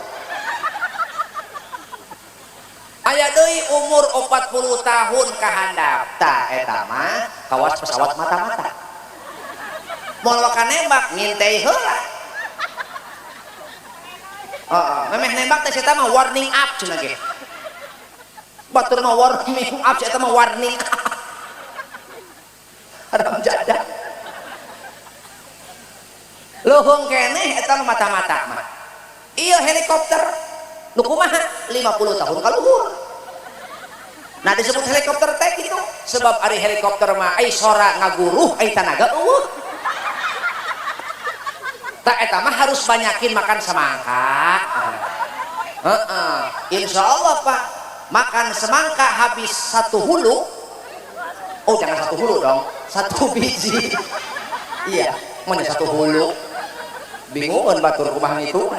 Aya deui umur 40 tahun ka handap. Tah eta mah kawas pesawat mata-mata. Moal waka nembak ngintei heula. Heeh, memeh nembak teh eta mah warning up cenah ge. Batur mah warning up, eta mah warning up. Haram jadah. Luhung keneh eta mah mata-mata mah. Ieu helikopter nu kumaha 50 tahun kaluhur. Nah disebut helikopter teh gitu sebab ari helikopter mah ai sora ngaguruh ai tanaga eueuh. Tah eta mah harus banyakin makan semangka. Heeh, insyaallah Pak, makan semangka habis satu hulu. Oh jangan satu hulu dong, satu biji. Iya, mana satu hulu. Bingungan batur kumaha itu.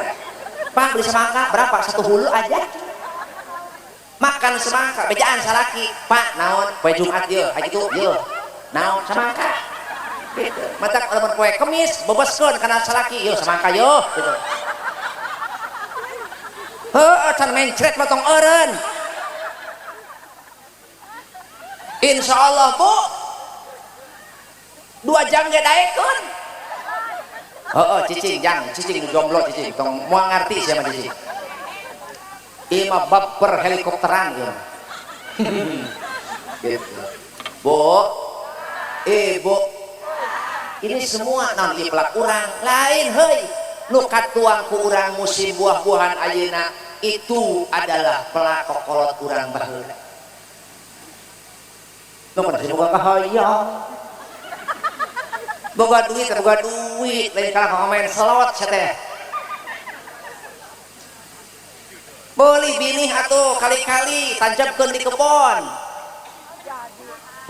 Pak beli semangka berapa? Satu hulu aja. Makan semangka, bejaan salaki. Pak naon? Poe Jumat ye, haji tuh ye. Naon semangka? Gitu. Mata lamun poe Kemis bebeskeun kana salaki, ye semangka ye gitu. Heuh, can mencret mah tong eureun. Insya Allah Bu, 2 jam ge daekeun. Heeh, cicing jang, cicing jomblo cicing, tong moal ngarti sia mah cicing. Ieu mah bab perhelikopteran ieu. Gitu. Bu, ibu, ini semua naon ieu pelak urang lain heuy. Nu katuang ku urang musim buah-buahan ayeuna itu adalah pelak kokolot urang baheula. Nu kana boga kahayang. Boga duit, lain kalah main slot sia teh. Beli binih atuh kali-kali tancapkeun di kebon.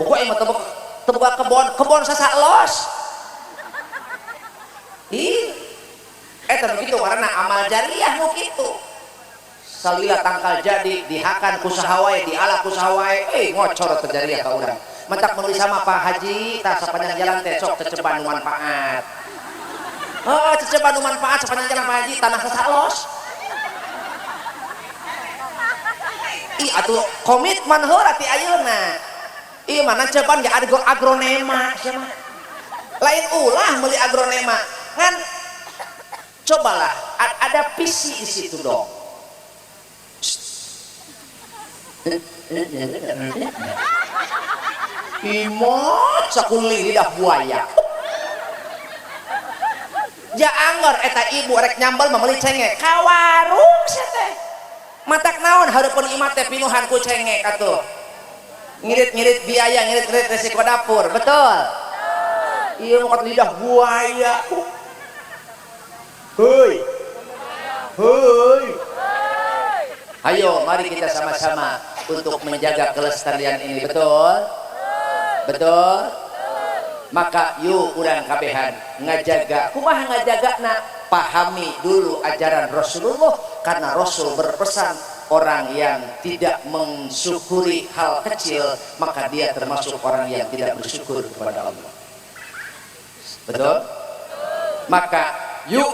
Pokoknya mah teu boga kebon, kebon sasa los. Ih, eta nu kitu karena amal jariah nu kitu. Salila tangkal jadi dihakan ku saha wae, diala ku saha wae, ngocor teh jariah ka urang. Mentak menulis sama Pak Haji, tah sapanjang jalan teh sok ceceban nu manfaat. Heeh, ceceban nu manfaat sapanjang jalan Pak Haji, tanah sasa los. Ih, atuh komitmen heula ti ayeuna. Ih, mana ceban ya agronema sia mah. Lain ulah meuli agronema. Ngan cobalah ada visi di situ dong. Imot sakuli lidah buaya. Ja angor eta ibu rek nyambel mah meuli cengek ka warung sia teh. Matak naon hareupeun imah teh pinuhan ku cengek atuh. Ngirit-ngirit biaya, ngirit-ngirit resiko dapur, betul? Iya makan lidah buaya. Hei, hei. Ayo, mari kita sama-sama untuk menjaga kelestarian ini, betul? Betul? Maka yuk urang kabehan ngajaga, kumaha ngajagana? Pahami dulu ajaran Rasulullah, karena Rasul berpesan orang yang tidak mensyukuri hal kecil maka dia termasuk orang yang tidak bersyukur kepada Allah. Betul? Maka yuk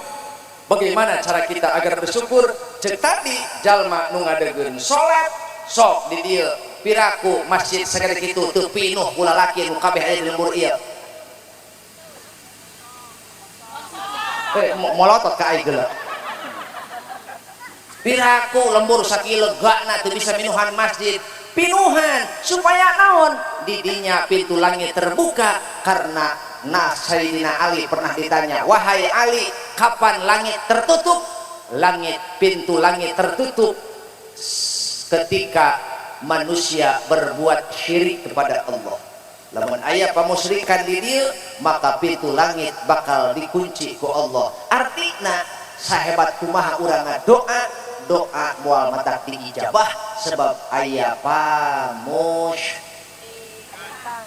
bagaimana cara kita agar bersyukur? Cek tadi jalma nu ngadegeun salat sok di dieu piraku masjid sagede kitu teu pinuh ku lalaki nu kabeh aya di lembur ieu. Molotot ka aing geuleuh. Piraku lembur sakilegana teu bisa minuhan masjid, pinuhan supaya naon? Didinya pintu langit terbuka karena Sayyidina Ali pernah ditanya, "Wahai Ali, kapan langit tertutup?" Langit, pintu langit tertutup ketika manusia berbuat syirik kepada Allah. Lamun aya pamusyrikan di dieu, maka pintu langit bakal dikunci ku Allah. Artina sahebat kumaha urang doa, doa moal matak diijabah sebab aya pamus.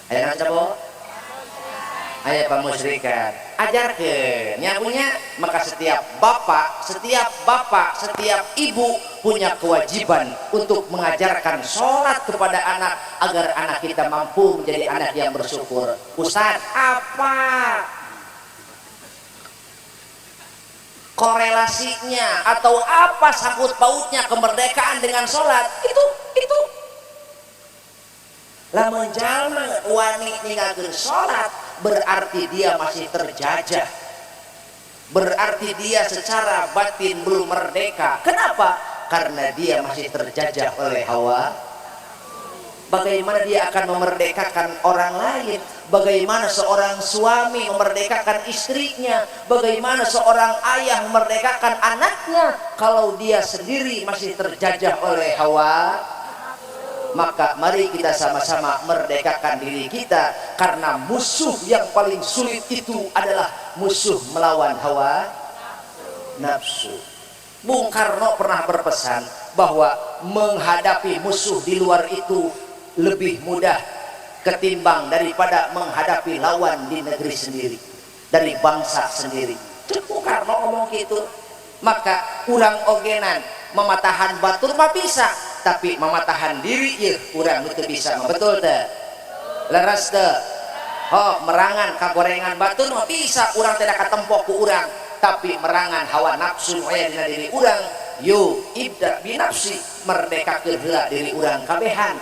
Aya naon coba? Aya pamusyrikan. Ajarkeun nya punya, maka setiap bapak, setiap ibu punya kewajiban untuk mengajarkan sholat kepada anak agar anak kita mampu menjadi anak yang bersyukur. Ustaz, apa korelasinya atau apa sangkut pautnya kemerdekaan dengan sholat? Itu lamun jalma wani ninggalkeun sholat berarti dia masih terjajah, berarti dia secara batin belum merdeka. Kenapa? Karena dia masih terjajah oleh hawa. Bagaimana dia akan memerdekakan orang lain? Bagaimana seorang suami memerdekakan istrinya? Bagaimana seorang ayah memerdekakan anaknya kalau dia sendiri masih terjajah oleh hawa? Maka mari kita sama-sama merdekakan diri kita, karena musuh yang paling sulit itu adalah musuh melawan hawa nafsu. Bung Karno pernah berpesan bahwa menghadapi musuh di luar itu lebih mudah ketimbang daripada menghadapi lawan di negeri sendiri, dari bangsa sendiri. Cek Bung Karno ngomong gitu. Maka urang ogenan mematahan batur mah bisa, tapi mematahan diri ieu urang nu teu bisa. Betul teu? Leres teu? Oh, merangan kagorengan batur mah bisa, urang teh katempo ku urang, tapi merangan hawa nafsu nu aya dina diri urang, yo ibda binafsi, merdekakeun heula diri urang kabehan.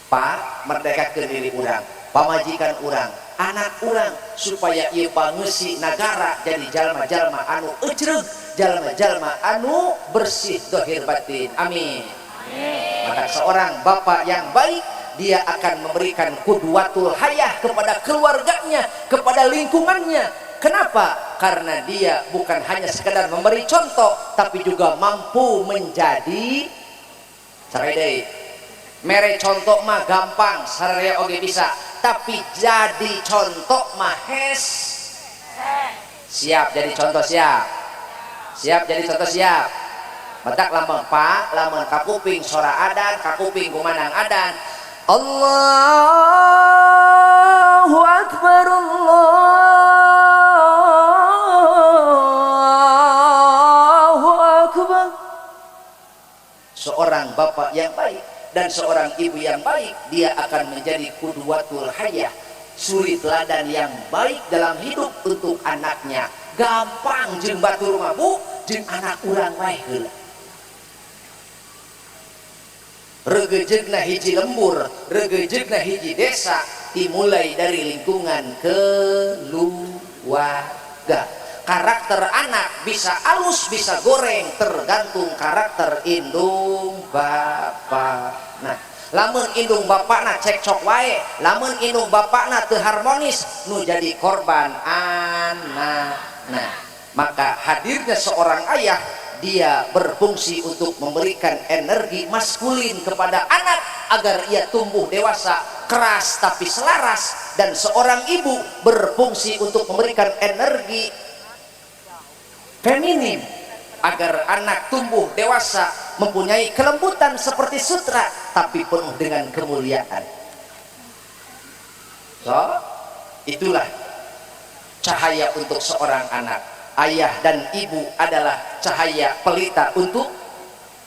Pak, merdekakeun diri urang, pamajikan urang, anak urang, supaya ieu pangeusi nagara jadi jalma-jalma anu ecreug, jalma-jalma anu bersih dohir batin. Amin. Maka seorang bapak yang baik Dia akan memberikan qudwatul hayah kepada keluarganya, kepada lingkungannya. Kenapa? Karena dia bukan hanya sekedar memberi contoh, tapi juga mampu menjadi saredei. Mere contoh mah gampang, sararea oge bisa, tapi jadi contoh mah hes. Siap jadi contoh siap. Siap jadi contoh siap. Matak lamun pak, lamun kakuping sora adan, kakuping kumanang adan. Allahu Akbar, Allahu Akbar. Seorang bapak yang baik dan seorang ibu yang baik, dia akan menjadi qudwatul hayah, suri teladan yang baik dalam hidup untuk anaknya. Gampang jeung batur mah bu, jeung anak urang wae heula. Regejegna hiji lembur, regejegna hiji desa dimulai dari lingkungan keluarga. Karakter anak bisa alus, bisa goreng, tergantung karakter indung bapak. Nah, lamun indung bapakna cekcok wae, lamun indung bapakna teu harmonis, nu jadi korban anak. Nah, maka hadirnya seorang ayah, dia berfungsi untuk memberikan energi maskulin kepada anak agar ia tumbuh dewasa keras tapi selaras. Dan seorang ibu berfungsi untuk memberikan energi feminim agar anak tumbuh dewasa mempunyai kelembutan seperti sutra tapi penuh dengan kemuliaan. So, itulah cahaya untuk seorang anak. Ayah dan ibu adalah cahaya pelita untuk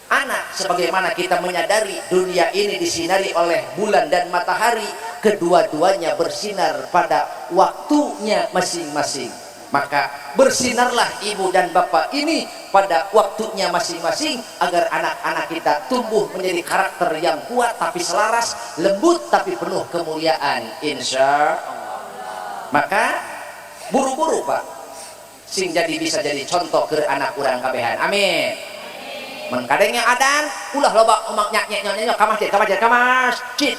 anak. Sebagaimana kita menyadari dunia ini disinari oleh bulan dan matahari, kedua-duanya bersinar pada waktunya masing-masing. Maka bersinarlah ibu dan bapak ini pada waktunya masing-masing agar anak-anak kita tumbuh menjadi karakter yang kuat tapi selaras, lembut tapi penuh kemuliaan, insya Allah. Maka buru-buru pak, sing jadi bisa jadi contoh ke anak urang kabehan. Amin. Men kadengnya adan ulah loba omong nyak nyek nyok ka masjid, ka masjid, ka masjid.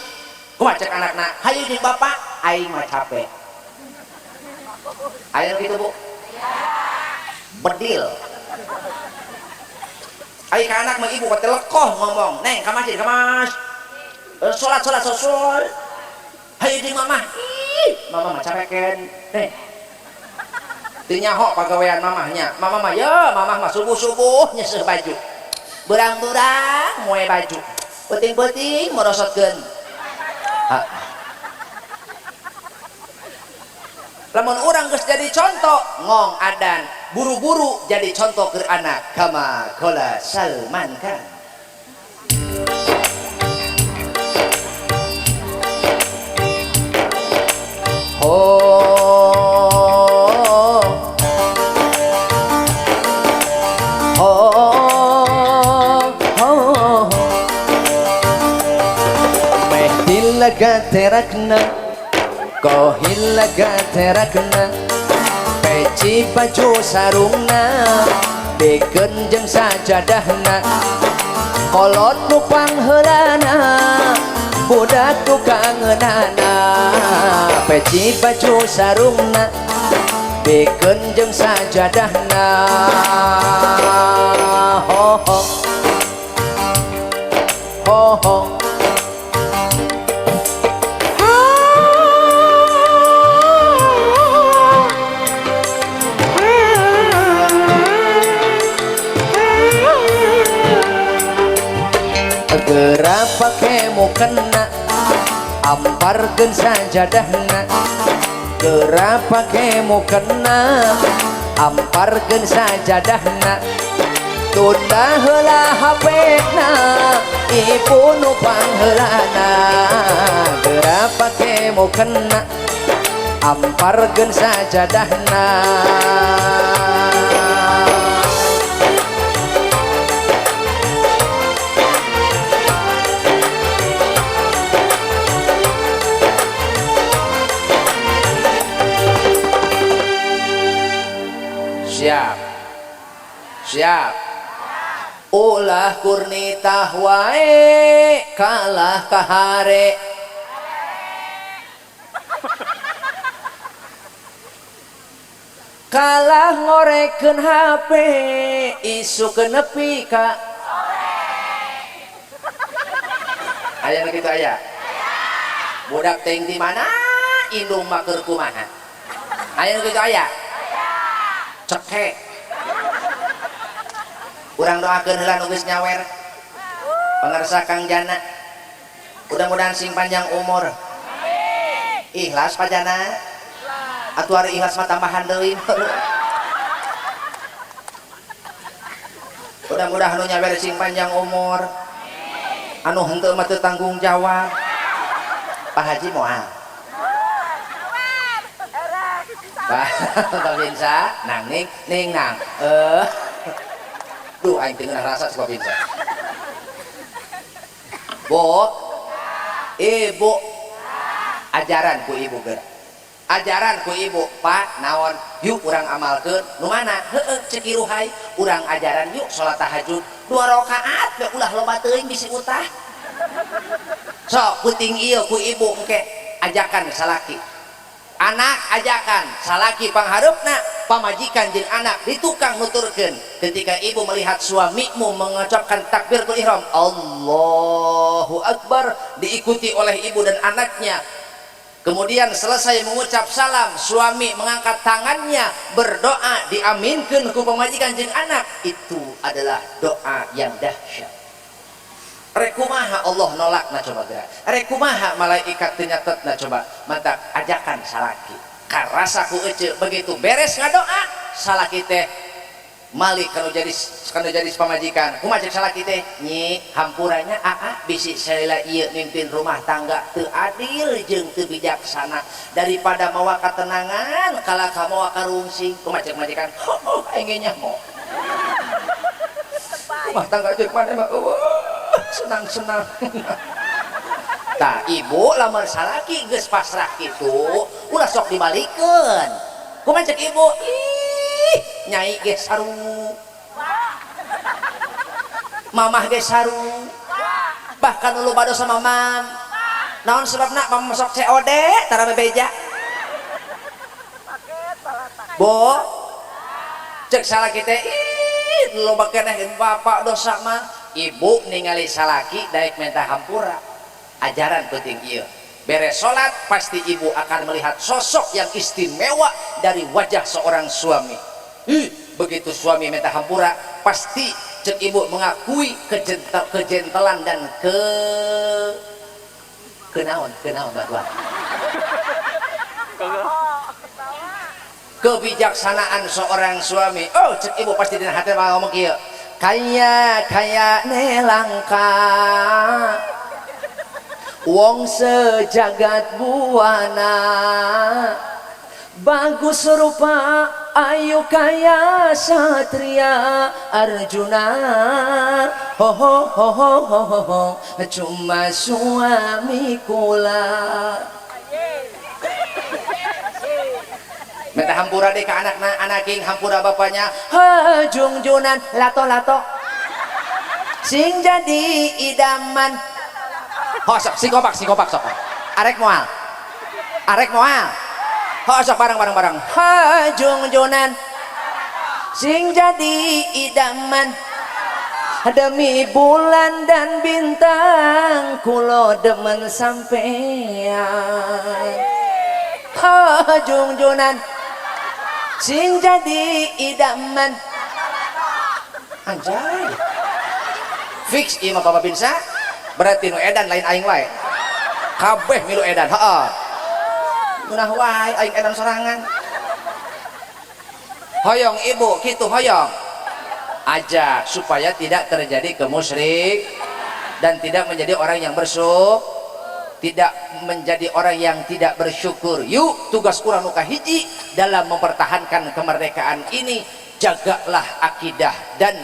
Kumaha cek anakna? Hayu jeung bapak, aing mah capek. Ayo gitu bu, bedil. Ayo ke anak mah ibu kata lekoh ngomong, neng ka masjid, ka masjid, sholat sholat sholat. Hayu jeung mamah, ih mama mah capek ken, neng. Teu nyaho pagawean mamahnya, mamah mah ya mamah mah subuh subuh nyeseh baju, berang-berang moe baju, peuting-peuting morosotkeun. Lamun urang geus jadi contoh ngong adan, buru-buru jadi contoh ke anak. Kama qala Salman Khan. Oh, oh, oh, meh laga terakna, kohil laga terakna, peci baju sarungna, beken jeung sajadahna, kolot nu pangheulana, budak nu kangeunana. Peci baju sarungna, beken jeung sajadahna. Ho ho ho ho. Geura pake mukena, amparkeun sajadahna. Geura pake mukena, amparkeun sajadahna. Tunda heula HP-na, ibu nu pangheulana. Geura pake mukena, amparkeun sajadahna. Siap, siap. Ulah kurnitah wae kalah kahare. Kalah ngorekeun HP isuk nepi ka sore. Aya nu kitu aya. Budak teh di mana indung mah keur kumaha. Aya nu kitu aya. Cekek. Urang doakeun heula nu geus nyawer. Pangarsa Kang Jana. Mudah-mudahan sing panjang umur. Ikhlas Pak Jana. Atuh ari ikhlas mah tambahan deui. Mudah-mudahan nu nyawer sing panjang umur. Anu henteu mah teu tanggung jawab. Pak Haji moal. Pak Babinsa nang ning ning nang. Duh aing teu ngeunah rasa si Babinsa. Bu, ibu, ajaran ku ibu geura. Ajaran ku ibu, Pak, naon? Yuk urang amalkeun. Nu mana? Heueuh cek iruhai, urang ajaran yuk salat tahajud 2 rakaat we ulah loba teuing bisi utah. Sok puting ieu ku ibu engke ajakan salaki. Anak ajakan salaki panghareupna, pamajikan jeung anak di tukang nuturkeun. Ketika ibu melihat suamimu mengucapkan takbiratul ihram, Allahu Akbar, diikuti oleh ibu dan anaknya. Kemudian selesai mengucap salam, suami mengangkat tangannya berdoa, diaminkeun ku pamajikan jeung anak. Itu adalah doa yang dahsyat. Rek kumaha Allah nolak na coba geura. Rek kumaha malaikat teu nyatetna coba. Mata ajakan salaki. Karasa ku ece begitu beres ngadoa, salaki teh malik kanu jadi pamajikan. Kumaha cek salaki teh? Nyi hampuranya aa bisi salila ieu mimpin rumah tangga teu adil jeung teu bijaksana. Daripada mawa katenangan kalah ka mawa karungsing. Kumaha cek pamajikan? Heuh aing ge nyaho. Rumah tangga jeung maneh mah eueuh senang-senang. Tah ibu lamun salaki geus pasrah kitu ulah sok dibalikeun. Kumaha cek ibu? Ih, nyai ge saru. Mamah ge saru. Bahkan loba dosa mamam. Naon sebabna mamam sok COD tara bebeja. Bu, cek salaki teh ih loba keneh bapak dosa mah. Ibu ningali salaki daek minta hampura. Ajaran penting ieu. Beres salat pasti ibu akan melihat sosok yang istimewa dari wajah seorang suami. Begitu suami minta hampura pasti cek ibu mengakui kejentelan dan kenaon batua. Kebijaksanaan seorang suami. Oh, cek ibu pasti dina hati mah ngomong kieu. Kaya nelangka wong sejagat buana, bagus rupa ayu kaya satria Arjuna. Ho ho ho ho ho ho, ho. Cuma suami kula. Minta hampura deh ke anakna, anaking hampura bapaknya. Hajungjunan lato-lato sing jadi idaman. Ho sok sing kompak sok. Arek moal. Arek moal. Ho sok bareng-bareng. Hajungjunan sing jadi idaman. Demi bulan dan bintang kulo demen sampean. Hajungjunan sing jadi idaman. Anjay. Fix ieu mah Bapak Binsa. Berarti nu edan lain aing wae. Kabeh milu edan, heeh. Ngeunah wae aing edan sorangan. Hoyong ibu kitu hoyong. Ajak supaya tidak terjadi kemusyrik dan tidak menjadi orang yang bersyukur, tidak menjadi orang yang tidak bersyukur. Yuk, tugas urang nu kahiji dalam mempertahankan kemerdekaan ini, jagalah akidah dan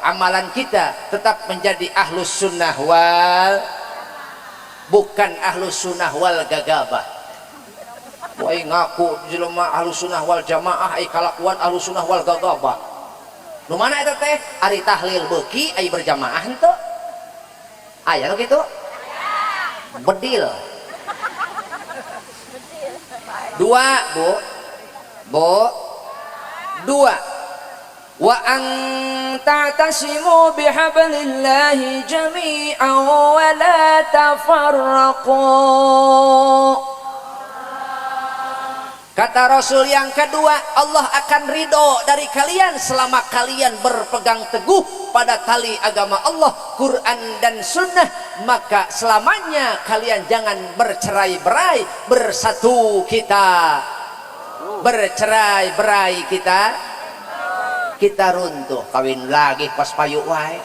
amalan kita tetap menjadi ahlus sunnah wal, bukan ahlus sunnah wal gagabah. Wah, ngaku jelema ahlus sunnah wal jamaah, ai kalakuan ahlus sunnah wal gagabah. Nu mana eta teh? Ari tahlil beuki ai berjamaah henteu. Aya nu kitu? Bedil. Dua, Bu. Bu. Dua, wa an ta'tasimu bihablillahi jami'an wa la tafarraqu. Kata Rasul yang kedua, Allah akan ridho dari kalian selama kalian berpegang teguh pada tali agama Allah, Quran dan Sunnah. Maka selamanya kalian jangan bercerai-berai, bersatu kita, bercerai-berai kita runtuh. Kawin lagi pas payu wae.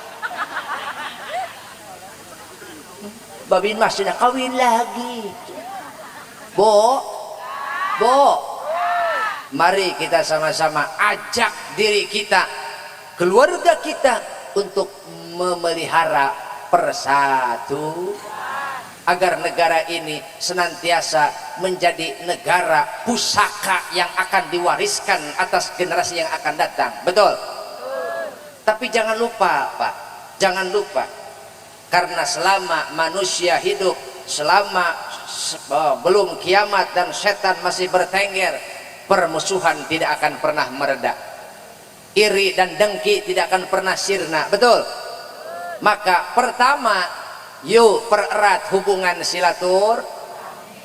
Babin masih kawin lagi. Bo, bo, mari kita sama-sama ajak diri kita, keluarga kita untuk memelihara persatu agar negara ini senantiasa menjadi negara pusaka yang akan diwariskan atas generasi yang akan datang. Betul? Tapi jangan lupa, Pak, jangan lupa, karena selama manusia hidup, selama belum kiamat dan setan masih bertengger, permusuhan tidak akan pernah mereda, iri dan dengki tidak akan pernah sirna. Betul? Maka pertama, yuk pererat hubungan silatur.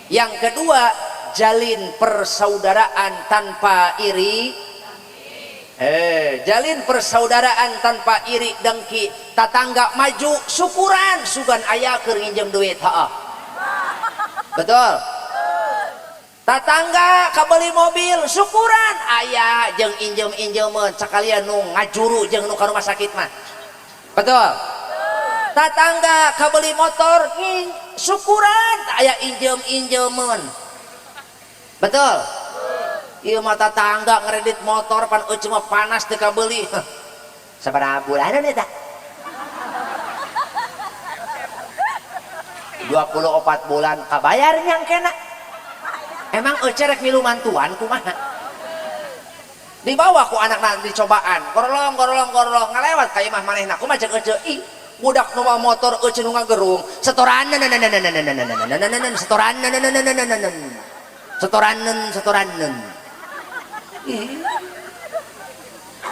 Yang kedua, jalin persaudaraan tanpa iri. Jalin persaudaraan tanpa iri dengki. Tetangga maju syukuran, sugan aya keur nginjem duit. Heeh. Betul? Tetangga kabeli mobil syukuran, aya jeung injem-injemeun sakalian nu ngajuru jeung nu ka rumah sakit mah. Betul? Tetangga kabeli motor syukuran, aya injem-injemeun. Betul? Ieu mah tetangga ngredit motor pan eueuh mah panas teu kabeli. Sabaraha bulanan eta? 24 bulan kabayar nyang kena. Emang eueuh rek milu mantuan kumaha? Dibawa ku anakna dicobaan, gorolong gorolong gorolong ngalewat ka imah manehna. Kumaha ceuk eueuh? Ih, budak nu mawa motor eueuh nu ngagerung. Setoran setoran setoran setoran.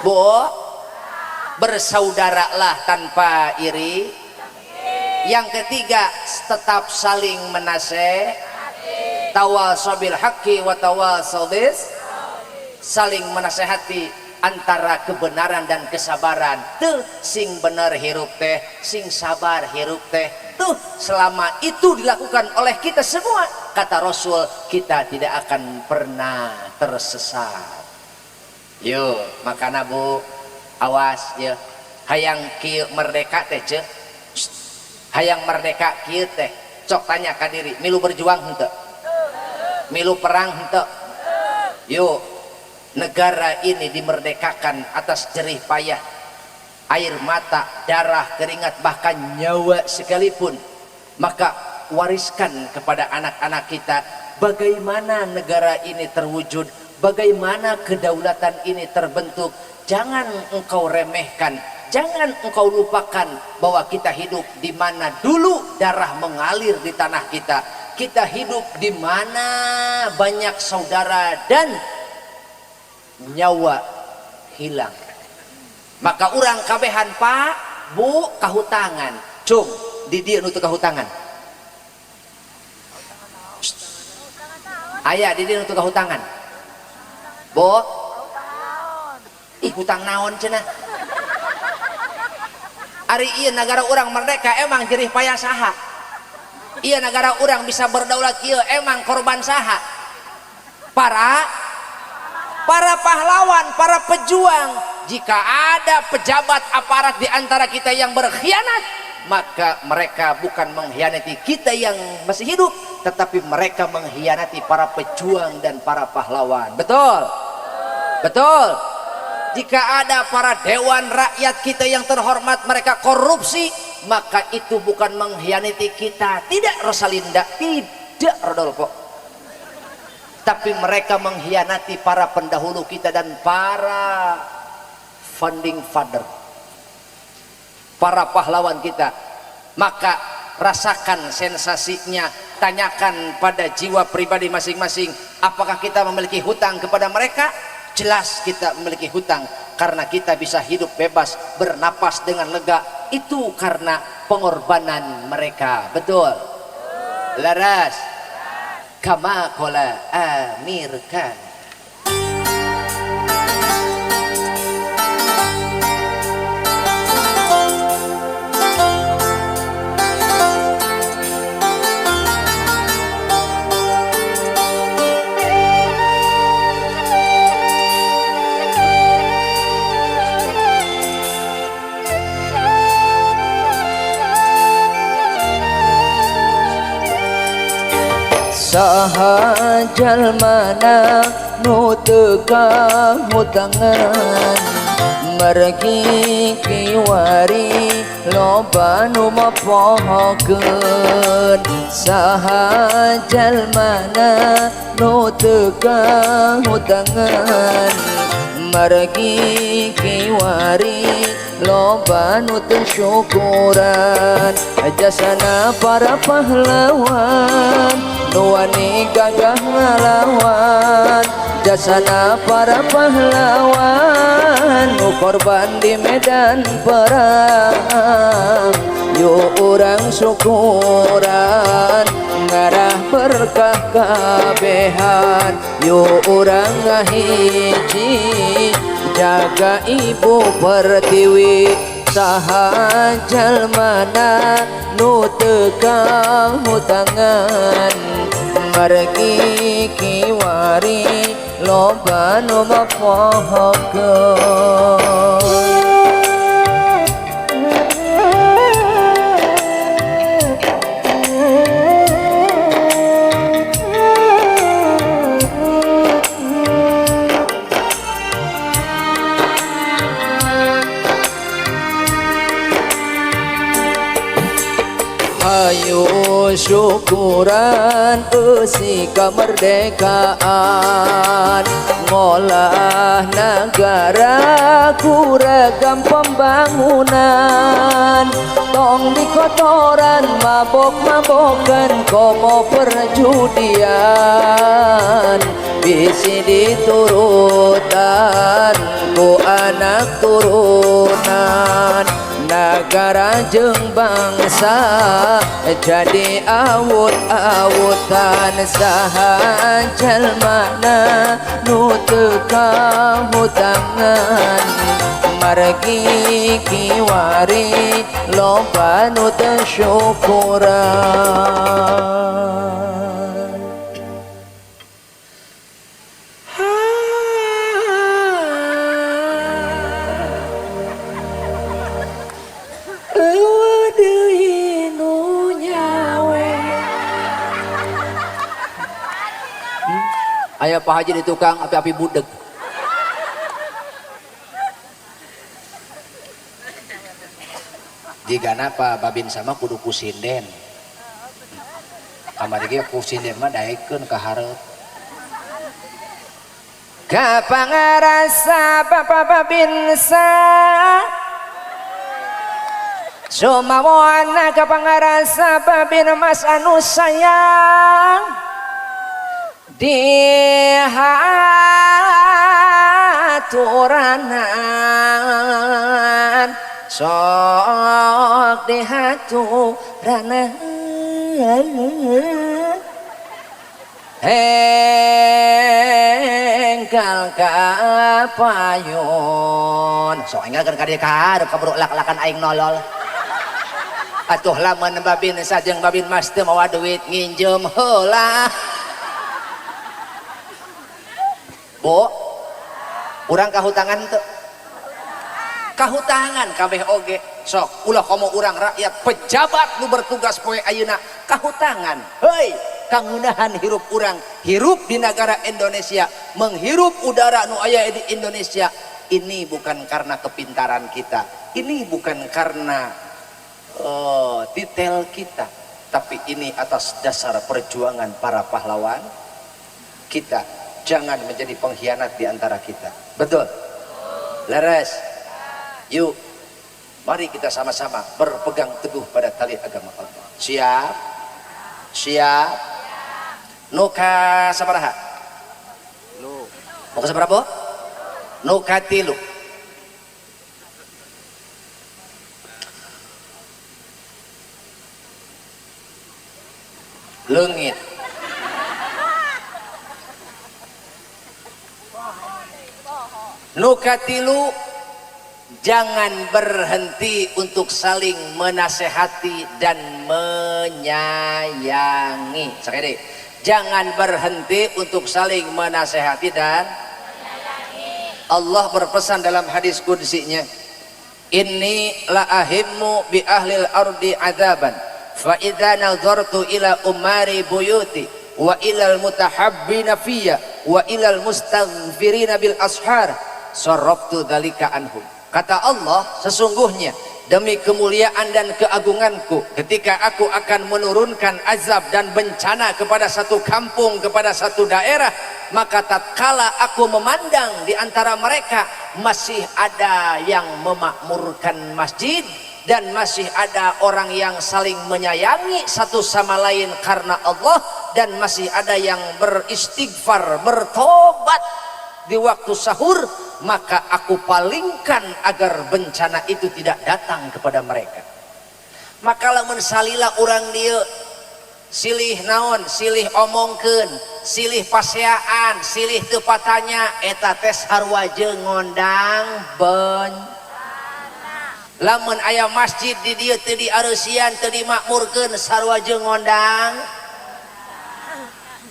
Bo, bersaudaralah tanpa iri. Yang ketiga, tetap saling menasehati. Tawasaw bil haqqi wa tawasaw bis, saling menasehati antara kebenaran dan kesabaran. Tuh sing bener hirup teh, sing sabar hirup teh. Tuh selama itu dilakukan oleh kita semua, kata Rasul, kita tidak akan pernah tersesat. Yuk, makana Bu, awas ya. Hayang kieu merdeka teh ceu. Hayang merdeka kieu teh, cok tanya ka diri, milu berjuang henteu? Milu perang henteu? Yuk, negara ini dimerdekakan atas jerih payah, air mata, darah, keringat, bahkan nyawa sekalipun. Maka wariskan kepada anak-anak kita bagaimana negara ini terwujud, bagaimana kedaulatan ini terbentuk. Jangan engkau remehkan, jangan engkau lupakan bahwa kita hidup di mana dulu darah mengalir di tanah kita. Kita hidup di mana banyak saudara dan nyawa hilang. Maka urang kabehan Pak, Bu, kahutangan. Cung, di dieu nu teu kahutangan. Aya di dieu nu teu kahutangan. Bo, ih hutang naon cenah? Ari ieu negara urang merdeka emang jerih payah saha? Ieu negara urang bisa berdaulat ieu emang korban saha? Para pahlawan, para pejuang. Jika ada pejabat aparat di antara kita yang berkhianat, maka mereka bukan mengkhianati kita yang masih hidup, tetapi mereka mengkhianati para pejuang dan para pahlawan. Betul? Betul. Jika ada para dewan rakyat kita yang terhormat, mereka korupsi, maka itu bukan mengkhianati kita. Tidak Rosalinda, tidak Rodolfo. Tapi mereka mengkhianati para pendahulu kita dan para founding father, para pahlawan kita. Maka rasakan sensasinya, tanyakan pada jiwa pribadi masing-masing, apakah kita memiliki hutang kepada mereka? Jelas kita memiliki hutang karena kita bisa hidup bebas, bernapas dengan lega, itu karena pengorbanan mereka. Betul? Laras. Kama qala Amir Khan. Saha jalmana nu teu kahutangan margi kiwari loba nu mapohokeun. Saha jalmana nu teu kahutangan margi kiwari loba nu teu syukuran. Jasana para pahlawan nu wani gagah ngalawan, jasana para pahlawan nu korban di medan perang. Yuk urang syukuran ngarah berkah kabehan, yuk urang ngahiji jaga ibu pertiwi. Saha jalmana nu teu kahutangan margi kiwari loba nu mapohokeun. Ayo syukuran eusi kemerdekaan, ngolah negara ku ragam pembangunan. Tong dikotoran mabok-mabokan komo perjudian, bisi diturutan ku anak turunan. Negara jeung bangsa jadi awut-awutan. Saha jalmana nu teu kahutangan margi kiwari loba nu teu syukuran. Aya Pak Haji di tukang api-api budeg. Jigana Pak Babin sama kudu kusinden. Kamari ge kusinden mah daekeun ka hareup. Kapangarasa Bapak Babinsa sumawana kapangarasa Babin Mas anu sayang di haturanan, sok di haturanan. Enggal kapayun sok enggalkeun ka dieu ka hareup kaburu lak-lakan aing nolol. Atuh lamun Babin sajeng Babin Mas teu mawa duit nginjem heula. Bu, urang kahutangan teu? Kahutangan kabeh oge. Sok ulah komo urang rakyat pejabat nu bertugas poe ayeuna kahutangan. Heuy, kangunahan hirup urang, hirup di negara Indonesia, menghirup udara nu aya di Indonesia. Ini bukan karena kepintaran kita, ini bukan karena detail kita, tapi ini atas dasar perjuangan para pahlawan kita. Jangan menjadi pengkhianat di antara kita. Betul? Leres. Yuk, mari kita sama-sama berpegang teguh pada tali agama Allah. Siap? Siap? Nuka sabaraha? Mau ke sabaraha, Bu? Nu katilu leungit. Nu katilu, jangan berhenti untuk saling menasehati dan menyayangi. Sekali, jangan berhenti untuk saling menasehati dan menyayangi. Allah berpesan dalam hadis qudsinya, inni la ahimmu bi ahlil ardi adzaban fa idza nazartu ila umari buyuti wa ilal mutahabbina fiyya wa ilal mustaghfirina bil ashar sarraftu dzalika anhum. Kata Allah, sesungguhnya demi kemuliaan dan keagunganku, ketika aku akan menurunkan azab dan bencana kepada satu kampung, kepada satu daerah, maka tatkala aku memandang di antara mereka masih ada yang memakmurkan masjid dan masih ada orang yang saling menyayangi satu sama lain karena Allah, dan masih ada yang beristighfar, bertobat di waktu sahur, maka aku palingkan agar bencana itu tidak datang kepada mereka. Maka lamun salila urang dieu silih naon, silih omongkeun, silih paseaan, silih teu patanya, eta teh sarua jeung ngondang bencana. Lamun aya masjid di dieu teu diareusian, teu dimakmurkeun, sarua jeung ngondang.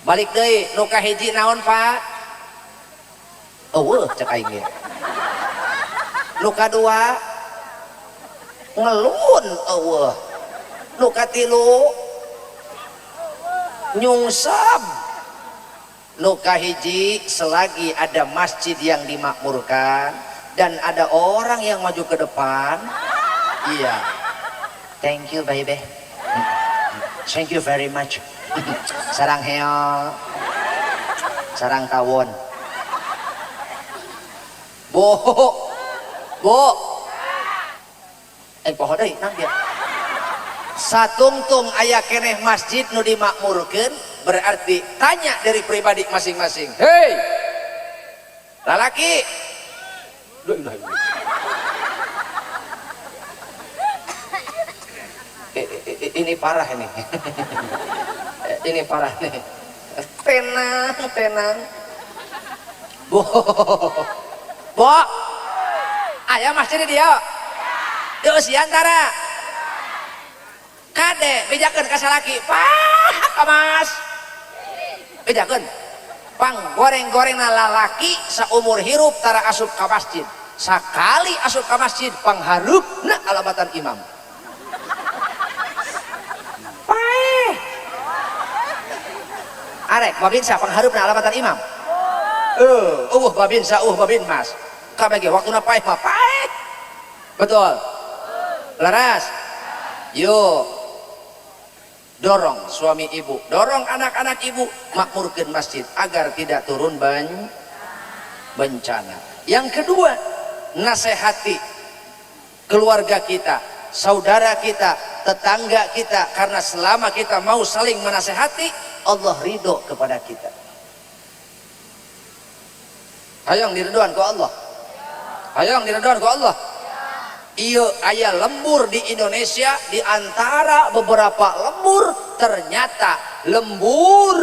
Balik deui nu kahiji naon, Pak? Eueuh cek aing ge. Nu kadua ngelun eueuh. Nu katilu nyungsab. Nu kahiji, selagi ada masjid yang dimakmurkan dan ada orang yang maju ke depan, iya, thank you baby, thank you very much, sarang heo, sarang tawon. Bo, bo, poho deui nang dia. Satungtung aya keneh masjid nu dimakmurkeun, berarti tanya dari pribadi masing-masing. Hei, lalaki, ini parah ini. Ini parah nih. Tenang, tenang. Bo, bo, aya masjid di dia. Dieusian tara. Kade bejakeun ka salaki. Pak, ka Mas. Bejakeun. Pang goreng-gorengna lalaki saumur hirup tara asup ka masjid. Sakali asup ka masjid panghareupna alabatan imam. Paeh. Arek babinsa panghareupna alabatan imam. Eueuh babinsa, eueuh babin mas. Kabeh ge waktuna paeh mah paeh. Betul. Laras. Yuk. Dorong suami ibu, dorong anak-anak ibu makmurkeun masjid agar tidak turun bencana. Yang kedua, nasehati keluarga kita, saudara kita, tetangga kita, karena selama kita mau saling menasehati, Allah ridho kepada kita. Hayang diridhoan ku Allah. Hayang diridhoan ku Allah. Iya, aya lembur di Indonesia, di antara beberapa lembur ternyata lembur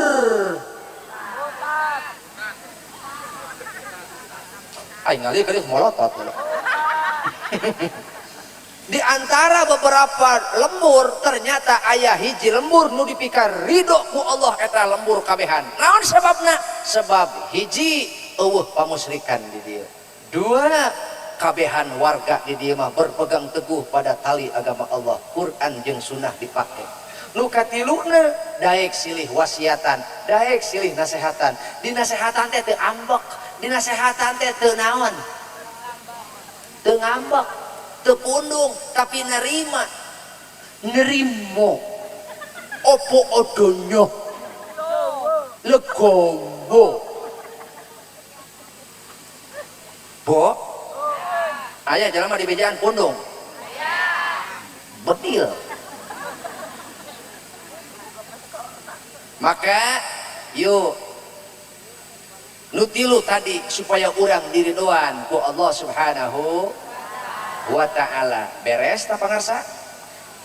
aing ngali kali molotot. Di antara beberapa lembur ternyata aya hiji lembur nu dipikar ridho ku Allah eta lembur kabehan. Naon sebabna? Sebab hiji eueuh pamusrikan di dieu. Dua, kabehan warga di dieu mah berpegang teguh pada tali agama Allah, Quran jeung sunnah dipake. Nu katiluna daek silih wasiatan, daek silih nasehatan. Dinasehatan teh teu ambek, dinasehatan teh teu naon? Teu ngambek, teu pundung, tapi nerima. Nerimo. Opo odonyo? Legowo. Bo, ayah jalan mah di bejaan pundung, bedil. Maka yuk Nu tilu tadi supaya urang diridoan ku Allah Subhanahu wa ta'ala. Beres ta pangarsa?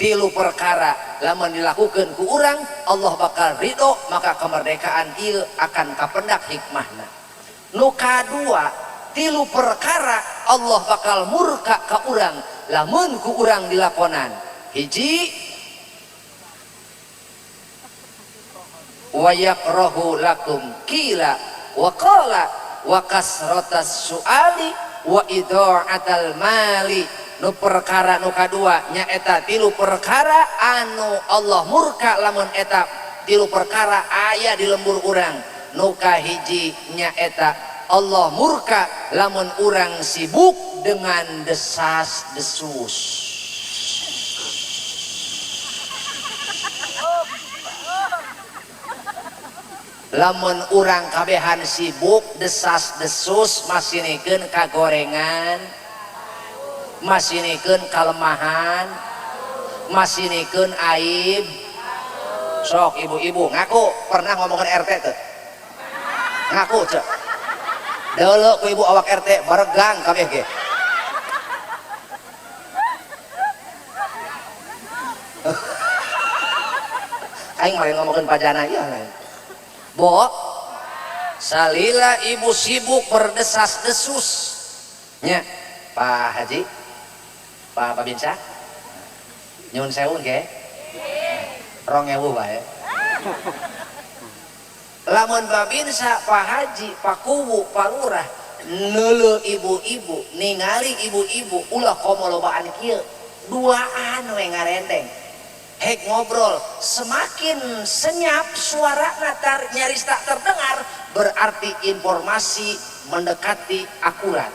Tilu perkara lamun dilakukeun ku urang Allah bakal ridho, maka kemerdekaan ieu akan kapendak hikmahna. Nu kadua, tilu perkara Allah bakal murka ka urang lamun ku urang dilakonan. Hiji, wa yakrahu lakum qila wa qala wa kasratas su'ali wa idha'atal mali. Nu perkara nu kadua nyaeta tilu perkara anu Allah murka lamun eta tilu perkara aya di lembur urang. Nu kahiji nyaeta Allah murka lamun urang sibuk dengan desas-desus. Lamun urang kabehan sibuk desas-desus masinikeun kagorengan, masinikeun kalemahan, masinikeun aib. Sok ibu-ibu ngaku pernah ngomongin RT teu? Ngaku cek. Deuleu ku ibu awak RT baregang kabeh ge. Aing mah ngomongkeun pajana ieu lain. Bo, salila ibu sibuk berdesas-desus nya, Pak Haji, Pak Babinsa, nyuwun sewu nggih, 2000 bae. Lamun Babinsa, Pak Haji, Pak Kuwu, Pak Lurah neuleuh ibu-ibu, ningali ibu-ibu ulah komo lobaan kieu, duaan we ngarendeng. Hek ngobrol, semakin senyap suara natar nyaris tak terdengar, berarti informasi mendekati akurat.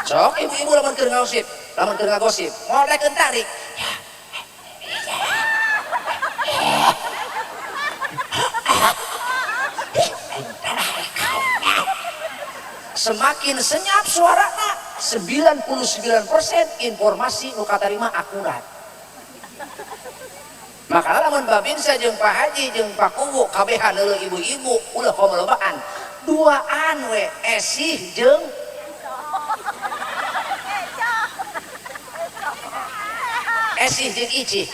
Sok ibu-ibu lamun keur ngagosip, lamun keur ngagosip, molekeun tarik. Semakin senyap suarana, 99% informasi nu katarima akurat. Maka lamun Babinsa jeung Pak Haji jeung Pak Kuwu kabehan neuleuh ibu-ibu ulah komo-lobaan, duaan we esih jeung esih jeung icih.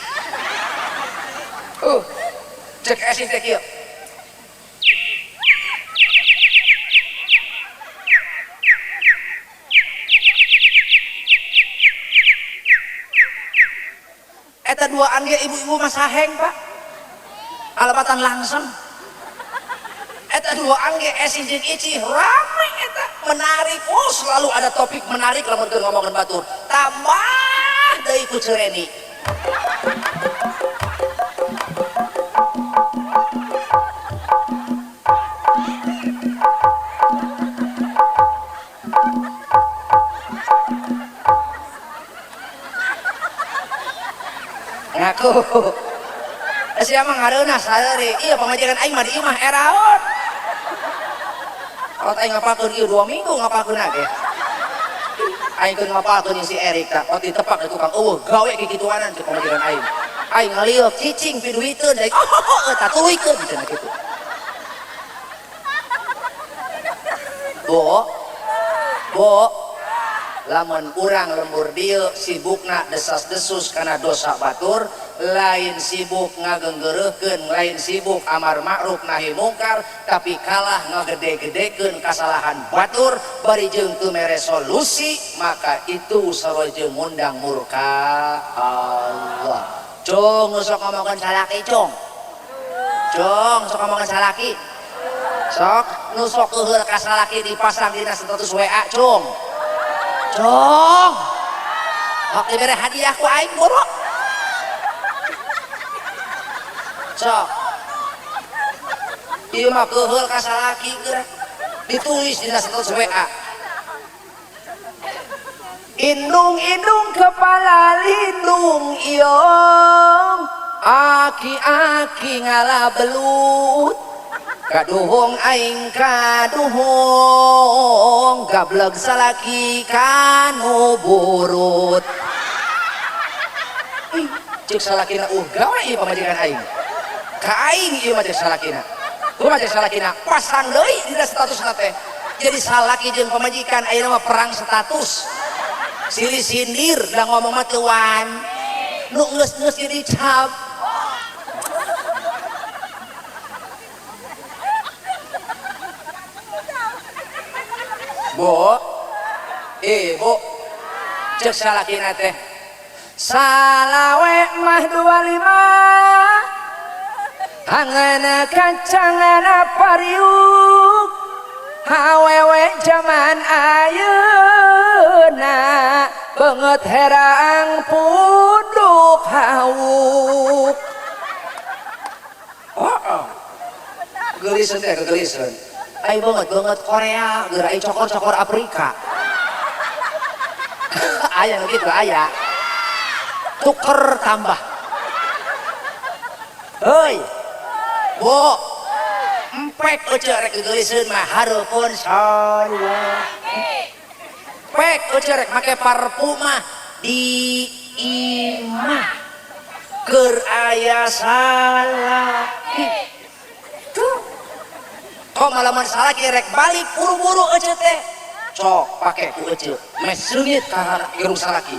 Cek esih teh kieu. Eta duaan ge ibu-ibu mah saheng, Pak. Alapatan langsung. Eta duaan ge esih jeung icih rame eta, menarik. Oh, selalu ada topik menarik lamun keur ngomongkeun batur. Tambah deui ku cereni. Ngaku. Sia mah ngareunah saeuri. Ieu pamajikan aing mah di imah eraon. Kalau aing ngapalkeun ieu 2 minggu ngapalkeun ge. Aing keur ngapalkeun si Erik tah, ot ditepak di tukang eueuh gawe kikituanan cek pamajikan aing. Aing ngalieu cicing piduiteun deui. Oh, eta tuluykeun cenah kitu. Bo. Bo. Lamun urang lembur dieu sibukna desas-desus kana dosa batur, lain sibuk ngagenggereuhkeun, lain sibuk amar ma'ruf nahi mungkar, tapi kalah ngagede-gedekeun kasalahan batur bari jeung teu mere solusi, maka itu sarua jeung ngundang murka Allah. Cung nu sok ngomongkeun salaki, cung. Cung sok ngomongkeun salaki. Sok nu sok keuheul ka salaki dipasang dina status WA, cung. Cung, hok dibere hadiah ku aing boro. Sok, ieu mah keuheul ka salaki geura ditulis dina status WA. Indung-indung kepala lindung iong, aki-aki ngalah belut. Kaduhung aing kaduhung, gableg salaki kanu burut. Cek salakina gawe ieu pamajikan aing. Ka aing ieu mah cek salakina. Kumaha cek salakina? Pasang deui dina statusna teh. Jadi salaki jeung pamajikan ayeuna mah perang status. Silih sindir da ngomong mah teu wan. Nu geus-geus jadi cap. Bu, ibu, cek salakina teh. Salawe mah 25 hangana kacangana pariuk awewe zaman ayeuna beungeut herang punduk hauk. Oh, geulisen teh geulisen. Ai beungeut Korea, geura ai cokor-cokor Afrika. Aya nu kitu aya. Tuker tambah. Heuy. Bu. Empek euceu rek geuleuseun mah hareupeun sarua. Pek euceu rek make parfum mah di imah. Keur aya salaki. Tuh. Kok malaman salaki rek balik buru-buru euceu teh. Sok pake ku euceu. Mes seungit ka irung salaki.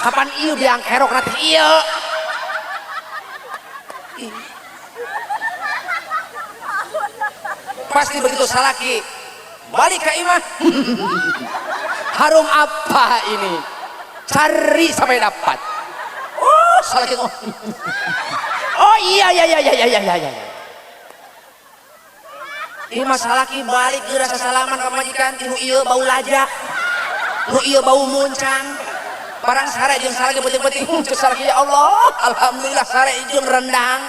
Kapan ieu biang kerok na teh ieu? Pasti begitu salaki balik ke imah. Harum apa ini? Cari sampai dapat. Oh, salaki. Oh iya iya iya iya iya iya iya. Ieu mah salaki balik geura sasalaman ka pamajikan, nu ieu bau lajak. Nu ieu bau muncang. Barang sare jeung salaki penting-penting cek salaki ya Allah, alhamdulillah sare jeung rendang.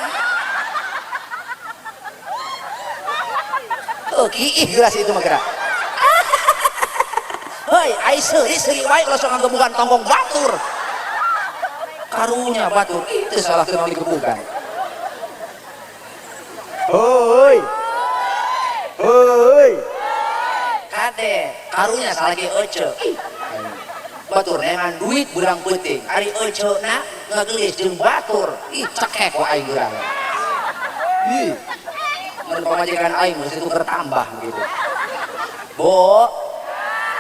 Oh, kiih geus itu mah geura. Heuy, ai seuri-seuri wae ulah sok ngagebugan tonggong batur. Karunya batur, itu salah teu digebugan. Heuy. Heuy. Kade, karunya salaki euceu. Batur neangan duit burang peuting, ari euceuna ngageulis jeung batur. Ih, cekek ku aing geura. Ih. Mun pamajikan aing geus itu bertambah gitu. Bu,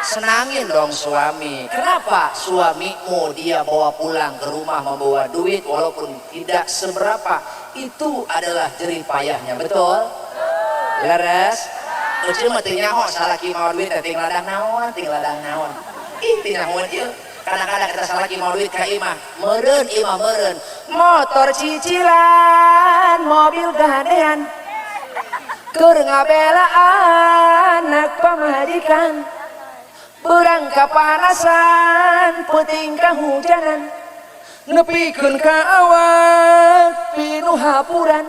senangin dong suami. Kenapa? Suamimu dia bawa pulang ke rumah membawa duit walaupun tidak seberapa. Itu adalah jerih payahnya, betul? Leres? Euceu mah teu nyaho salaki mawa duit teh ting ladang naon, ting ladang naon. Ih, teu nyahoeun ieu. Kadang-kadang kita salaki mawa duit ka imah, meureun imah meureun. Motor cicilan, mobil gadean. Keur ngabela anak pamajikan. Berang kapanasan, peuting kahujanan. Nepikeun ka awak pinuh hapuran.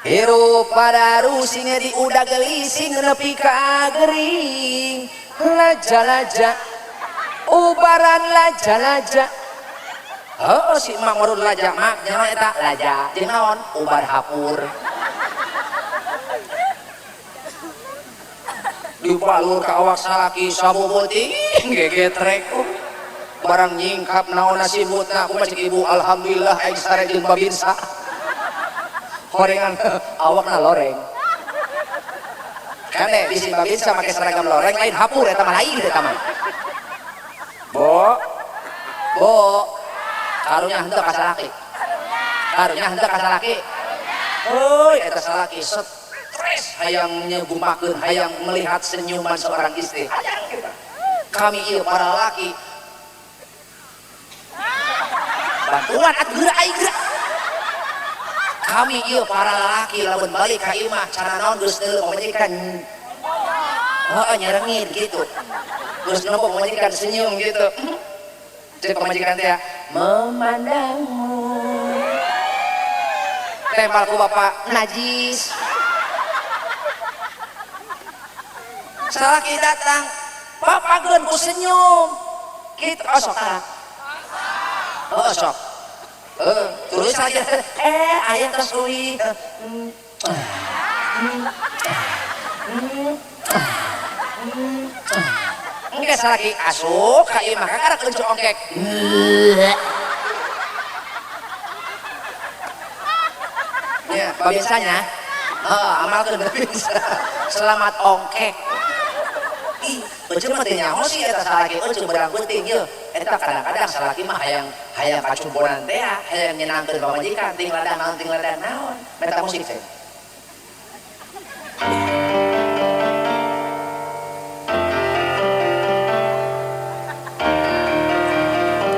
Hirup pada rusing di udah gelising nepi ka gering. Laja-laja, ubaran laja-laja. Heuh si emak ngurun laja mak, nyaho eta laja. Jeung naon? Ubar hapur. Dibalur ka awak salaki sabubuting gegetrek. Barang nyingkap naon nasibutna kumaha cek ibu alhamdulillah aing sare jeung babinsa. Horengan awakna loreng. Kane bisi babinsa make seragam loreng lain hapur eta mah lain eta mah. Bo. Bo. Karunya henteu ka salaki. Karunya henteu ka salaki. Heuy eta salaki stres hayang nyegumakeun hayang melihat senyuman seorang istri. Hayang kita. Kami ieu para laki bantuan atuh geura aing geura. Kami ieu para laki lamun balik ka imah cara naon geus neuleuh pamajikan. Heeh nyerengit gitu. Geus nempo pamajikan senyum gitu. Cek pamajikan teh memandangmu. Tempal ku bapak najis. Salaki datang, papageun ku senyum. Kitu osok tah. Heeh sok. Terus aja ayah tos uih. Engke salaki asup ka imah kakarak eunceu ongkek. Ya, babisanya. Heeh, amalkeun babinsa. Selamat ongkek. Ih, eunceu mah teu nyaho sih eta salaki eunceu berang peuting ieu. Eta kadang-kadang salaki mah hayang hayang kacumponan teh, hayang nyenangkeun pamajikan, ting ladang naon. Meta musik teh.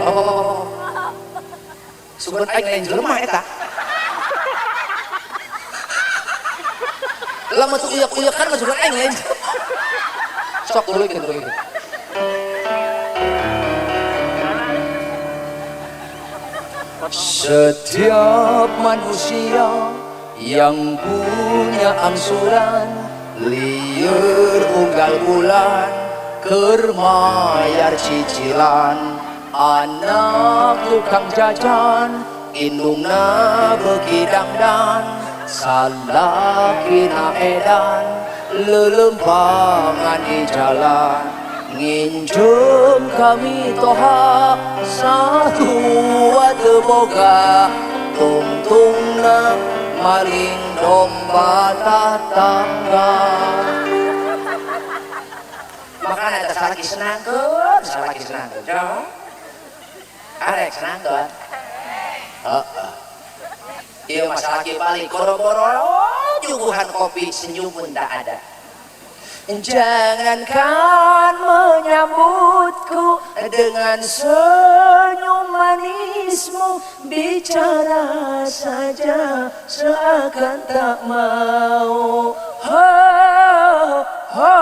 Oh. Sugan aing lain jelema eta. Lamun teu uyak-uyakan mah sugan aing lain. Sok dulu gitu. Setiap manusia yang punya angsuran lieur unggal bulan keur mayar cicilan, anak tukang jajan indungna beuki dangdan, salakina edan lelempangan di jalan, nginjem kami toha sarua teu boga, tungtungna maling domba tatangga. Makana eta salaki senangkeun, jauh. Arek senangkeun. Heeh. Ieu mah salaki balik boro-boro nyuguhan kopi senyum pun tak ada. Jangankan menyambutku dengan senyum manismu, bicara saja seakan tak mau. Ho, ho.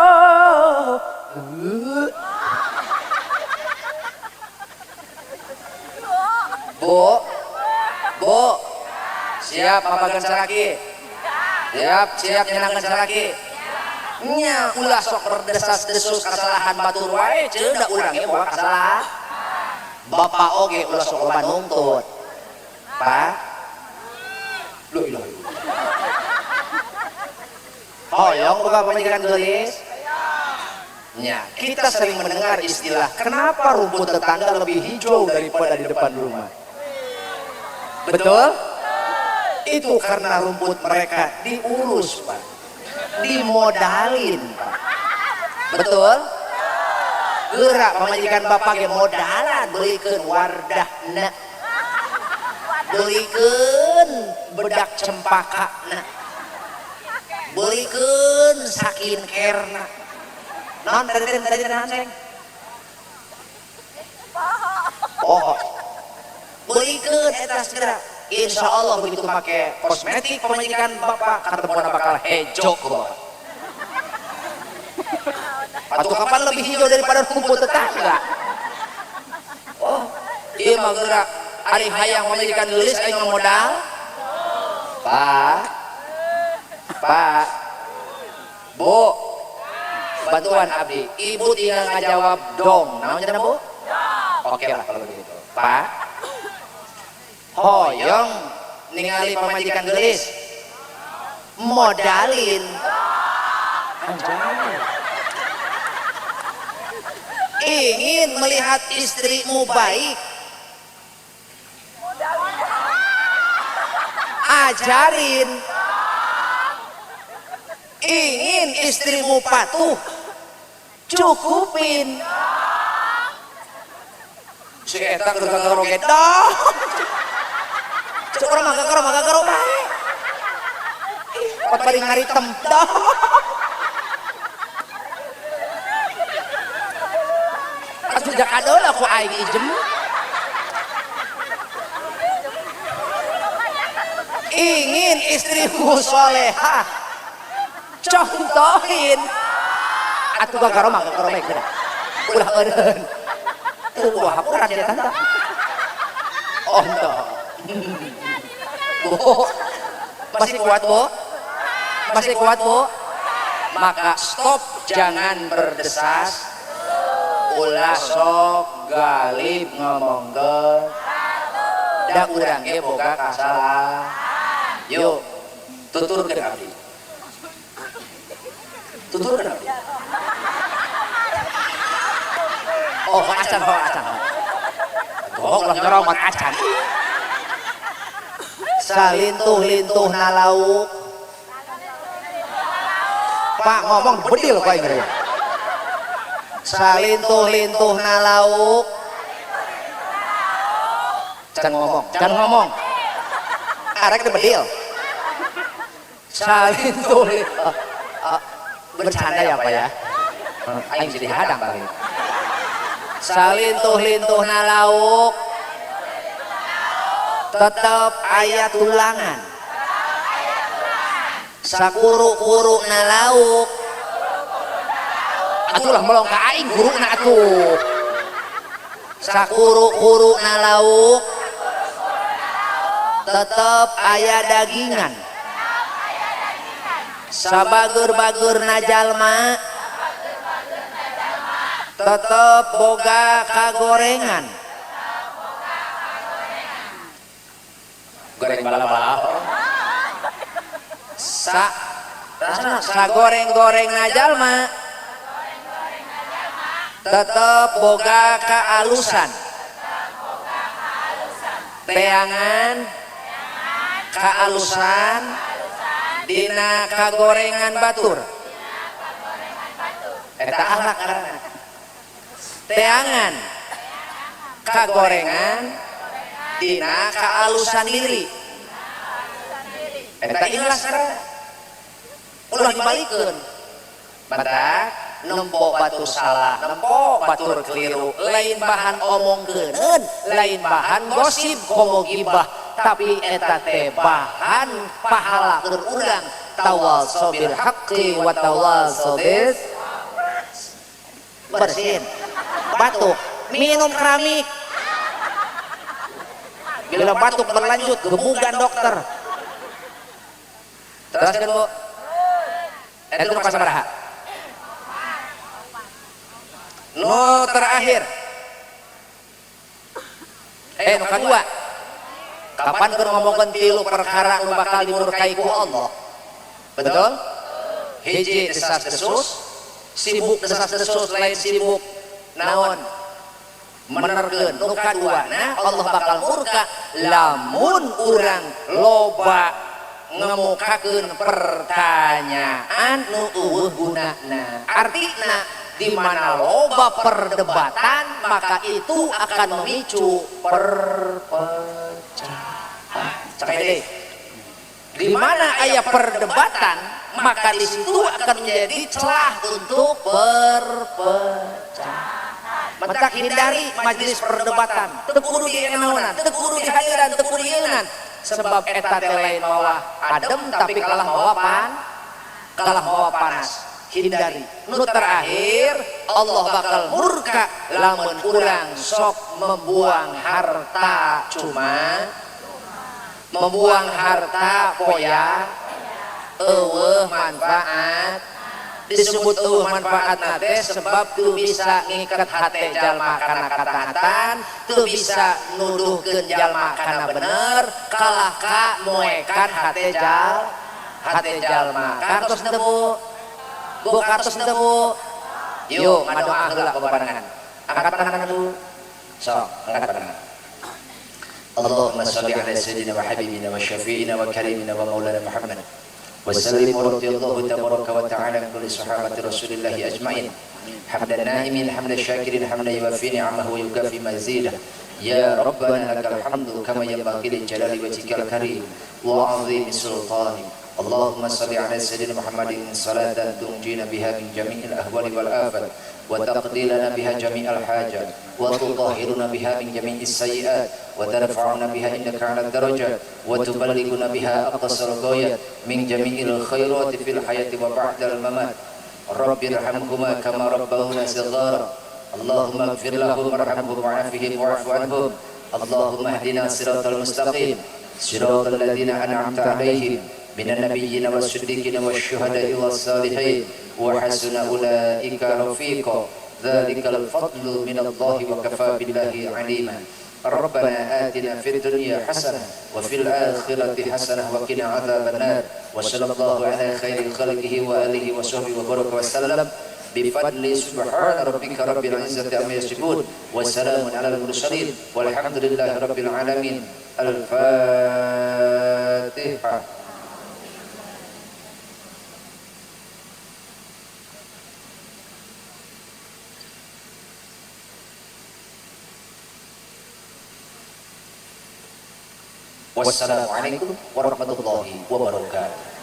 Bu, bu, siap mapagan salaki? Siap, siap nyenangkan salaki? Nya ulah sok berdesas-desus kesalahan batur wae ceuk da urang ge boga kasalahan. Bapak oge ulah sok loba nuntut. Pak. Lho ilah. Hoyong boga pamajikan geulis? Nya, kita sering mendengar istilah kenapa rumput tetangga lebih hijau daripada di depan rumah. Betul? Itu karena rumput mereka diurus, Pak. Dimodalin, Pak. Betul? Gerak pamajikan bapak ge modalan belikeun wardahna, belikeun bedak cempakana, belikeun skincare-na. Naon tadi naon seng? Oh. Belikeun eta segera. Insya Allah begitu pakai kosmetik pamajikan bapak katemona bakal hejo ke bapak. Atau kapan lebih hijau daripada rumput tetangga? Oh, iya mah gerak. Ari hayang pamajikan geulis aing mah modal. Pak, Pak, Bu, bantuan abdi. Ibu tinggal ngajawab dong. Naon cenah Bu? Oke lah kalau begitu. Pak, hoyong ningali pamajikan geulis modalin. Anjay. Ingin melihat istrimu baik, ajarin. Ingin istrimu patuh, cukupin. Si eta keur gagaroge dah. Cek urang mah gagaro bae. Pot bari ngaritem dah. Atuh jakadeula ku aing ijem. Ingin istrimu solehah, contohin. Atuh gagaro mah gagaro bae geura. Ulah eureun. Teu hapuran sia tanta. Oh henteu. Bu, masih kuat Bu? Masih kuat Bu? Maka stop, jangan berdesas. Ulah sok galib ngomongkeun. Da urang ge boga kasalahan. Yuk, tuturkeun abdi. Tuturkeun abdi. Oh, acan, oh, acan. Gohok lah nyeromot acan. Salintuh-lintuhna lauk. Pak ngomong bedil kok aing rek. Salintuh-lintuhna lauk. Can ngomong, can ngomong. Arek teh bedil. Salintuh bercanda ya Pak ya. Aing jadi hadang kali. Salintuh-lintuhna lauk. Tetep aya tulangan. Sakuru-kuruna lauk. Atulah melong ka aing guruna atuh. Sakuru-kuruna lauk. Tetep aya dagingan. Sabageur-bageurna jalma. Tetep boga kagorengan. Goreng bala-bala. Sa sagoreng-gorengna jalma. Tetep boga kaalusan. Teangan kaalusan dina kagorengan batur. Eta akhlak ngaranna. Teangan kagorengan dina kaalusan diri. Eta ikhlas ngaranna. Ulah dibalikeun. Matak nempo batur salah, nempo batur keliru, lain bahan omongkeuneun, lain bahan gosip komo gibah, tapi eta teh bahan pahala keur urang. Tawassaw bil haqqi wa tawassaw bis bersin, batuk, minum keramik. Bila batuk berlanjut, gebugan dokter. Terus kan Bu? Itu nu kasabaraha? Nu terakhir. Nu kadua. Kapan keur ngomongkeun tilu perkara nu bakal dimurkai ku Allah? Betul? Hiji desas-desus, sibuk desas-desus lain sibuk naon? Menerkeun. Nu kaduana Allah bakal murka lamun urang loba ngemukakeun pertanyaan nu eueuh gunana. Artina di mana loba perdebatan maka itu akan memicu perpecahan. Sekali di mana aya perdebatan maka di situ akan menjadi celah untuk perpecahan. Maka hindari majelis perdebatan. Teu kudu dienaunan, teu kudu dihadiran, teu kudu diieunan. Sebab eta teh lain mawa adem tapi kalah mawa pan, kalah mawa panas. Hindari. Nu terakhir Allah bakal murka lamun urang sok membuang harta cuma membuang harta poya eueuh manfaat. Disebut eueuh manfaatna teh sebab teu bisa ngiket hate jalma kana kataatan, teu bisa nuduhkeun jalma kana bener, kalah ka moekan hate jalma. Kartos teu Bu? Bu kartos teu Bu? Yuk ngadoa heula bebarengan. Angkat tangan dulu. Sok, angkat tangan. Allahumma shalli ala sayyidina wa habibina wa syafi'ina wa karimina wa maulana Muhammad. وسلم ورضي الله تبارك وتعالى عن كل صحابة رسول الله أجمعين حمد النائمين حمد الشاكرين حمد يوافي نعمه ويكافي مزيده يا ربنا لك الحمد كما ينبغي لجلال وجهك الكريم وعظيم سلطانك. اللهم صل على سيدنا محمد صلاة تنجينا بها من جميع الأهوال والآفات وتقضي لنا بها جميع الحاجات وتطهرنا بها من جميع السيئات وترفعنا بها إنك على الدرجات وتبلغنا بها أقصى الغايات من جميع الخيرات في الحياة وبعد الممات. رب ارحمهما كما ربونا صغارا. اللهم اغفر لهم وارحمهم وعافهم واعف عنهم. اللهم اهدنا الصراط المستقيم صراط الذين أنعمت عليهم من النبيين والصديقين والشهداء والصالحين وحسن أولئك رفيقا. ذلك الفضل من الله وكفى بالله عليما. ربنا آتنا في الدنيا حسنة وفي الآخرة حسنة وقنا عذاب النار. وصلى الله على خير خلقه وآله وصحبه وبارك وسلم. Bifadli subhana rabbika rabbil izzati amma yasifun wa salamun alal mursalin walhamdulillahi rabbil alamin. Al-Fatihah. Wassalamualaikum warahmatullahi wabarakatuh.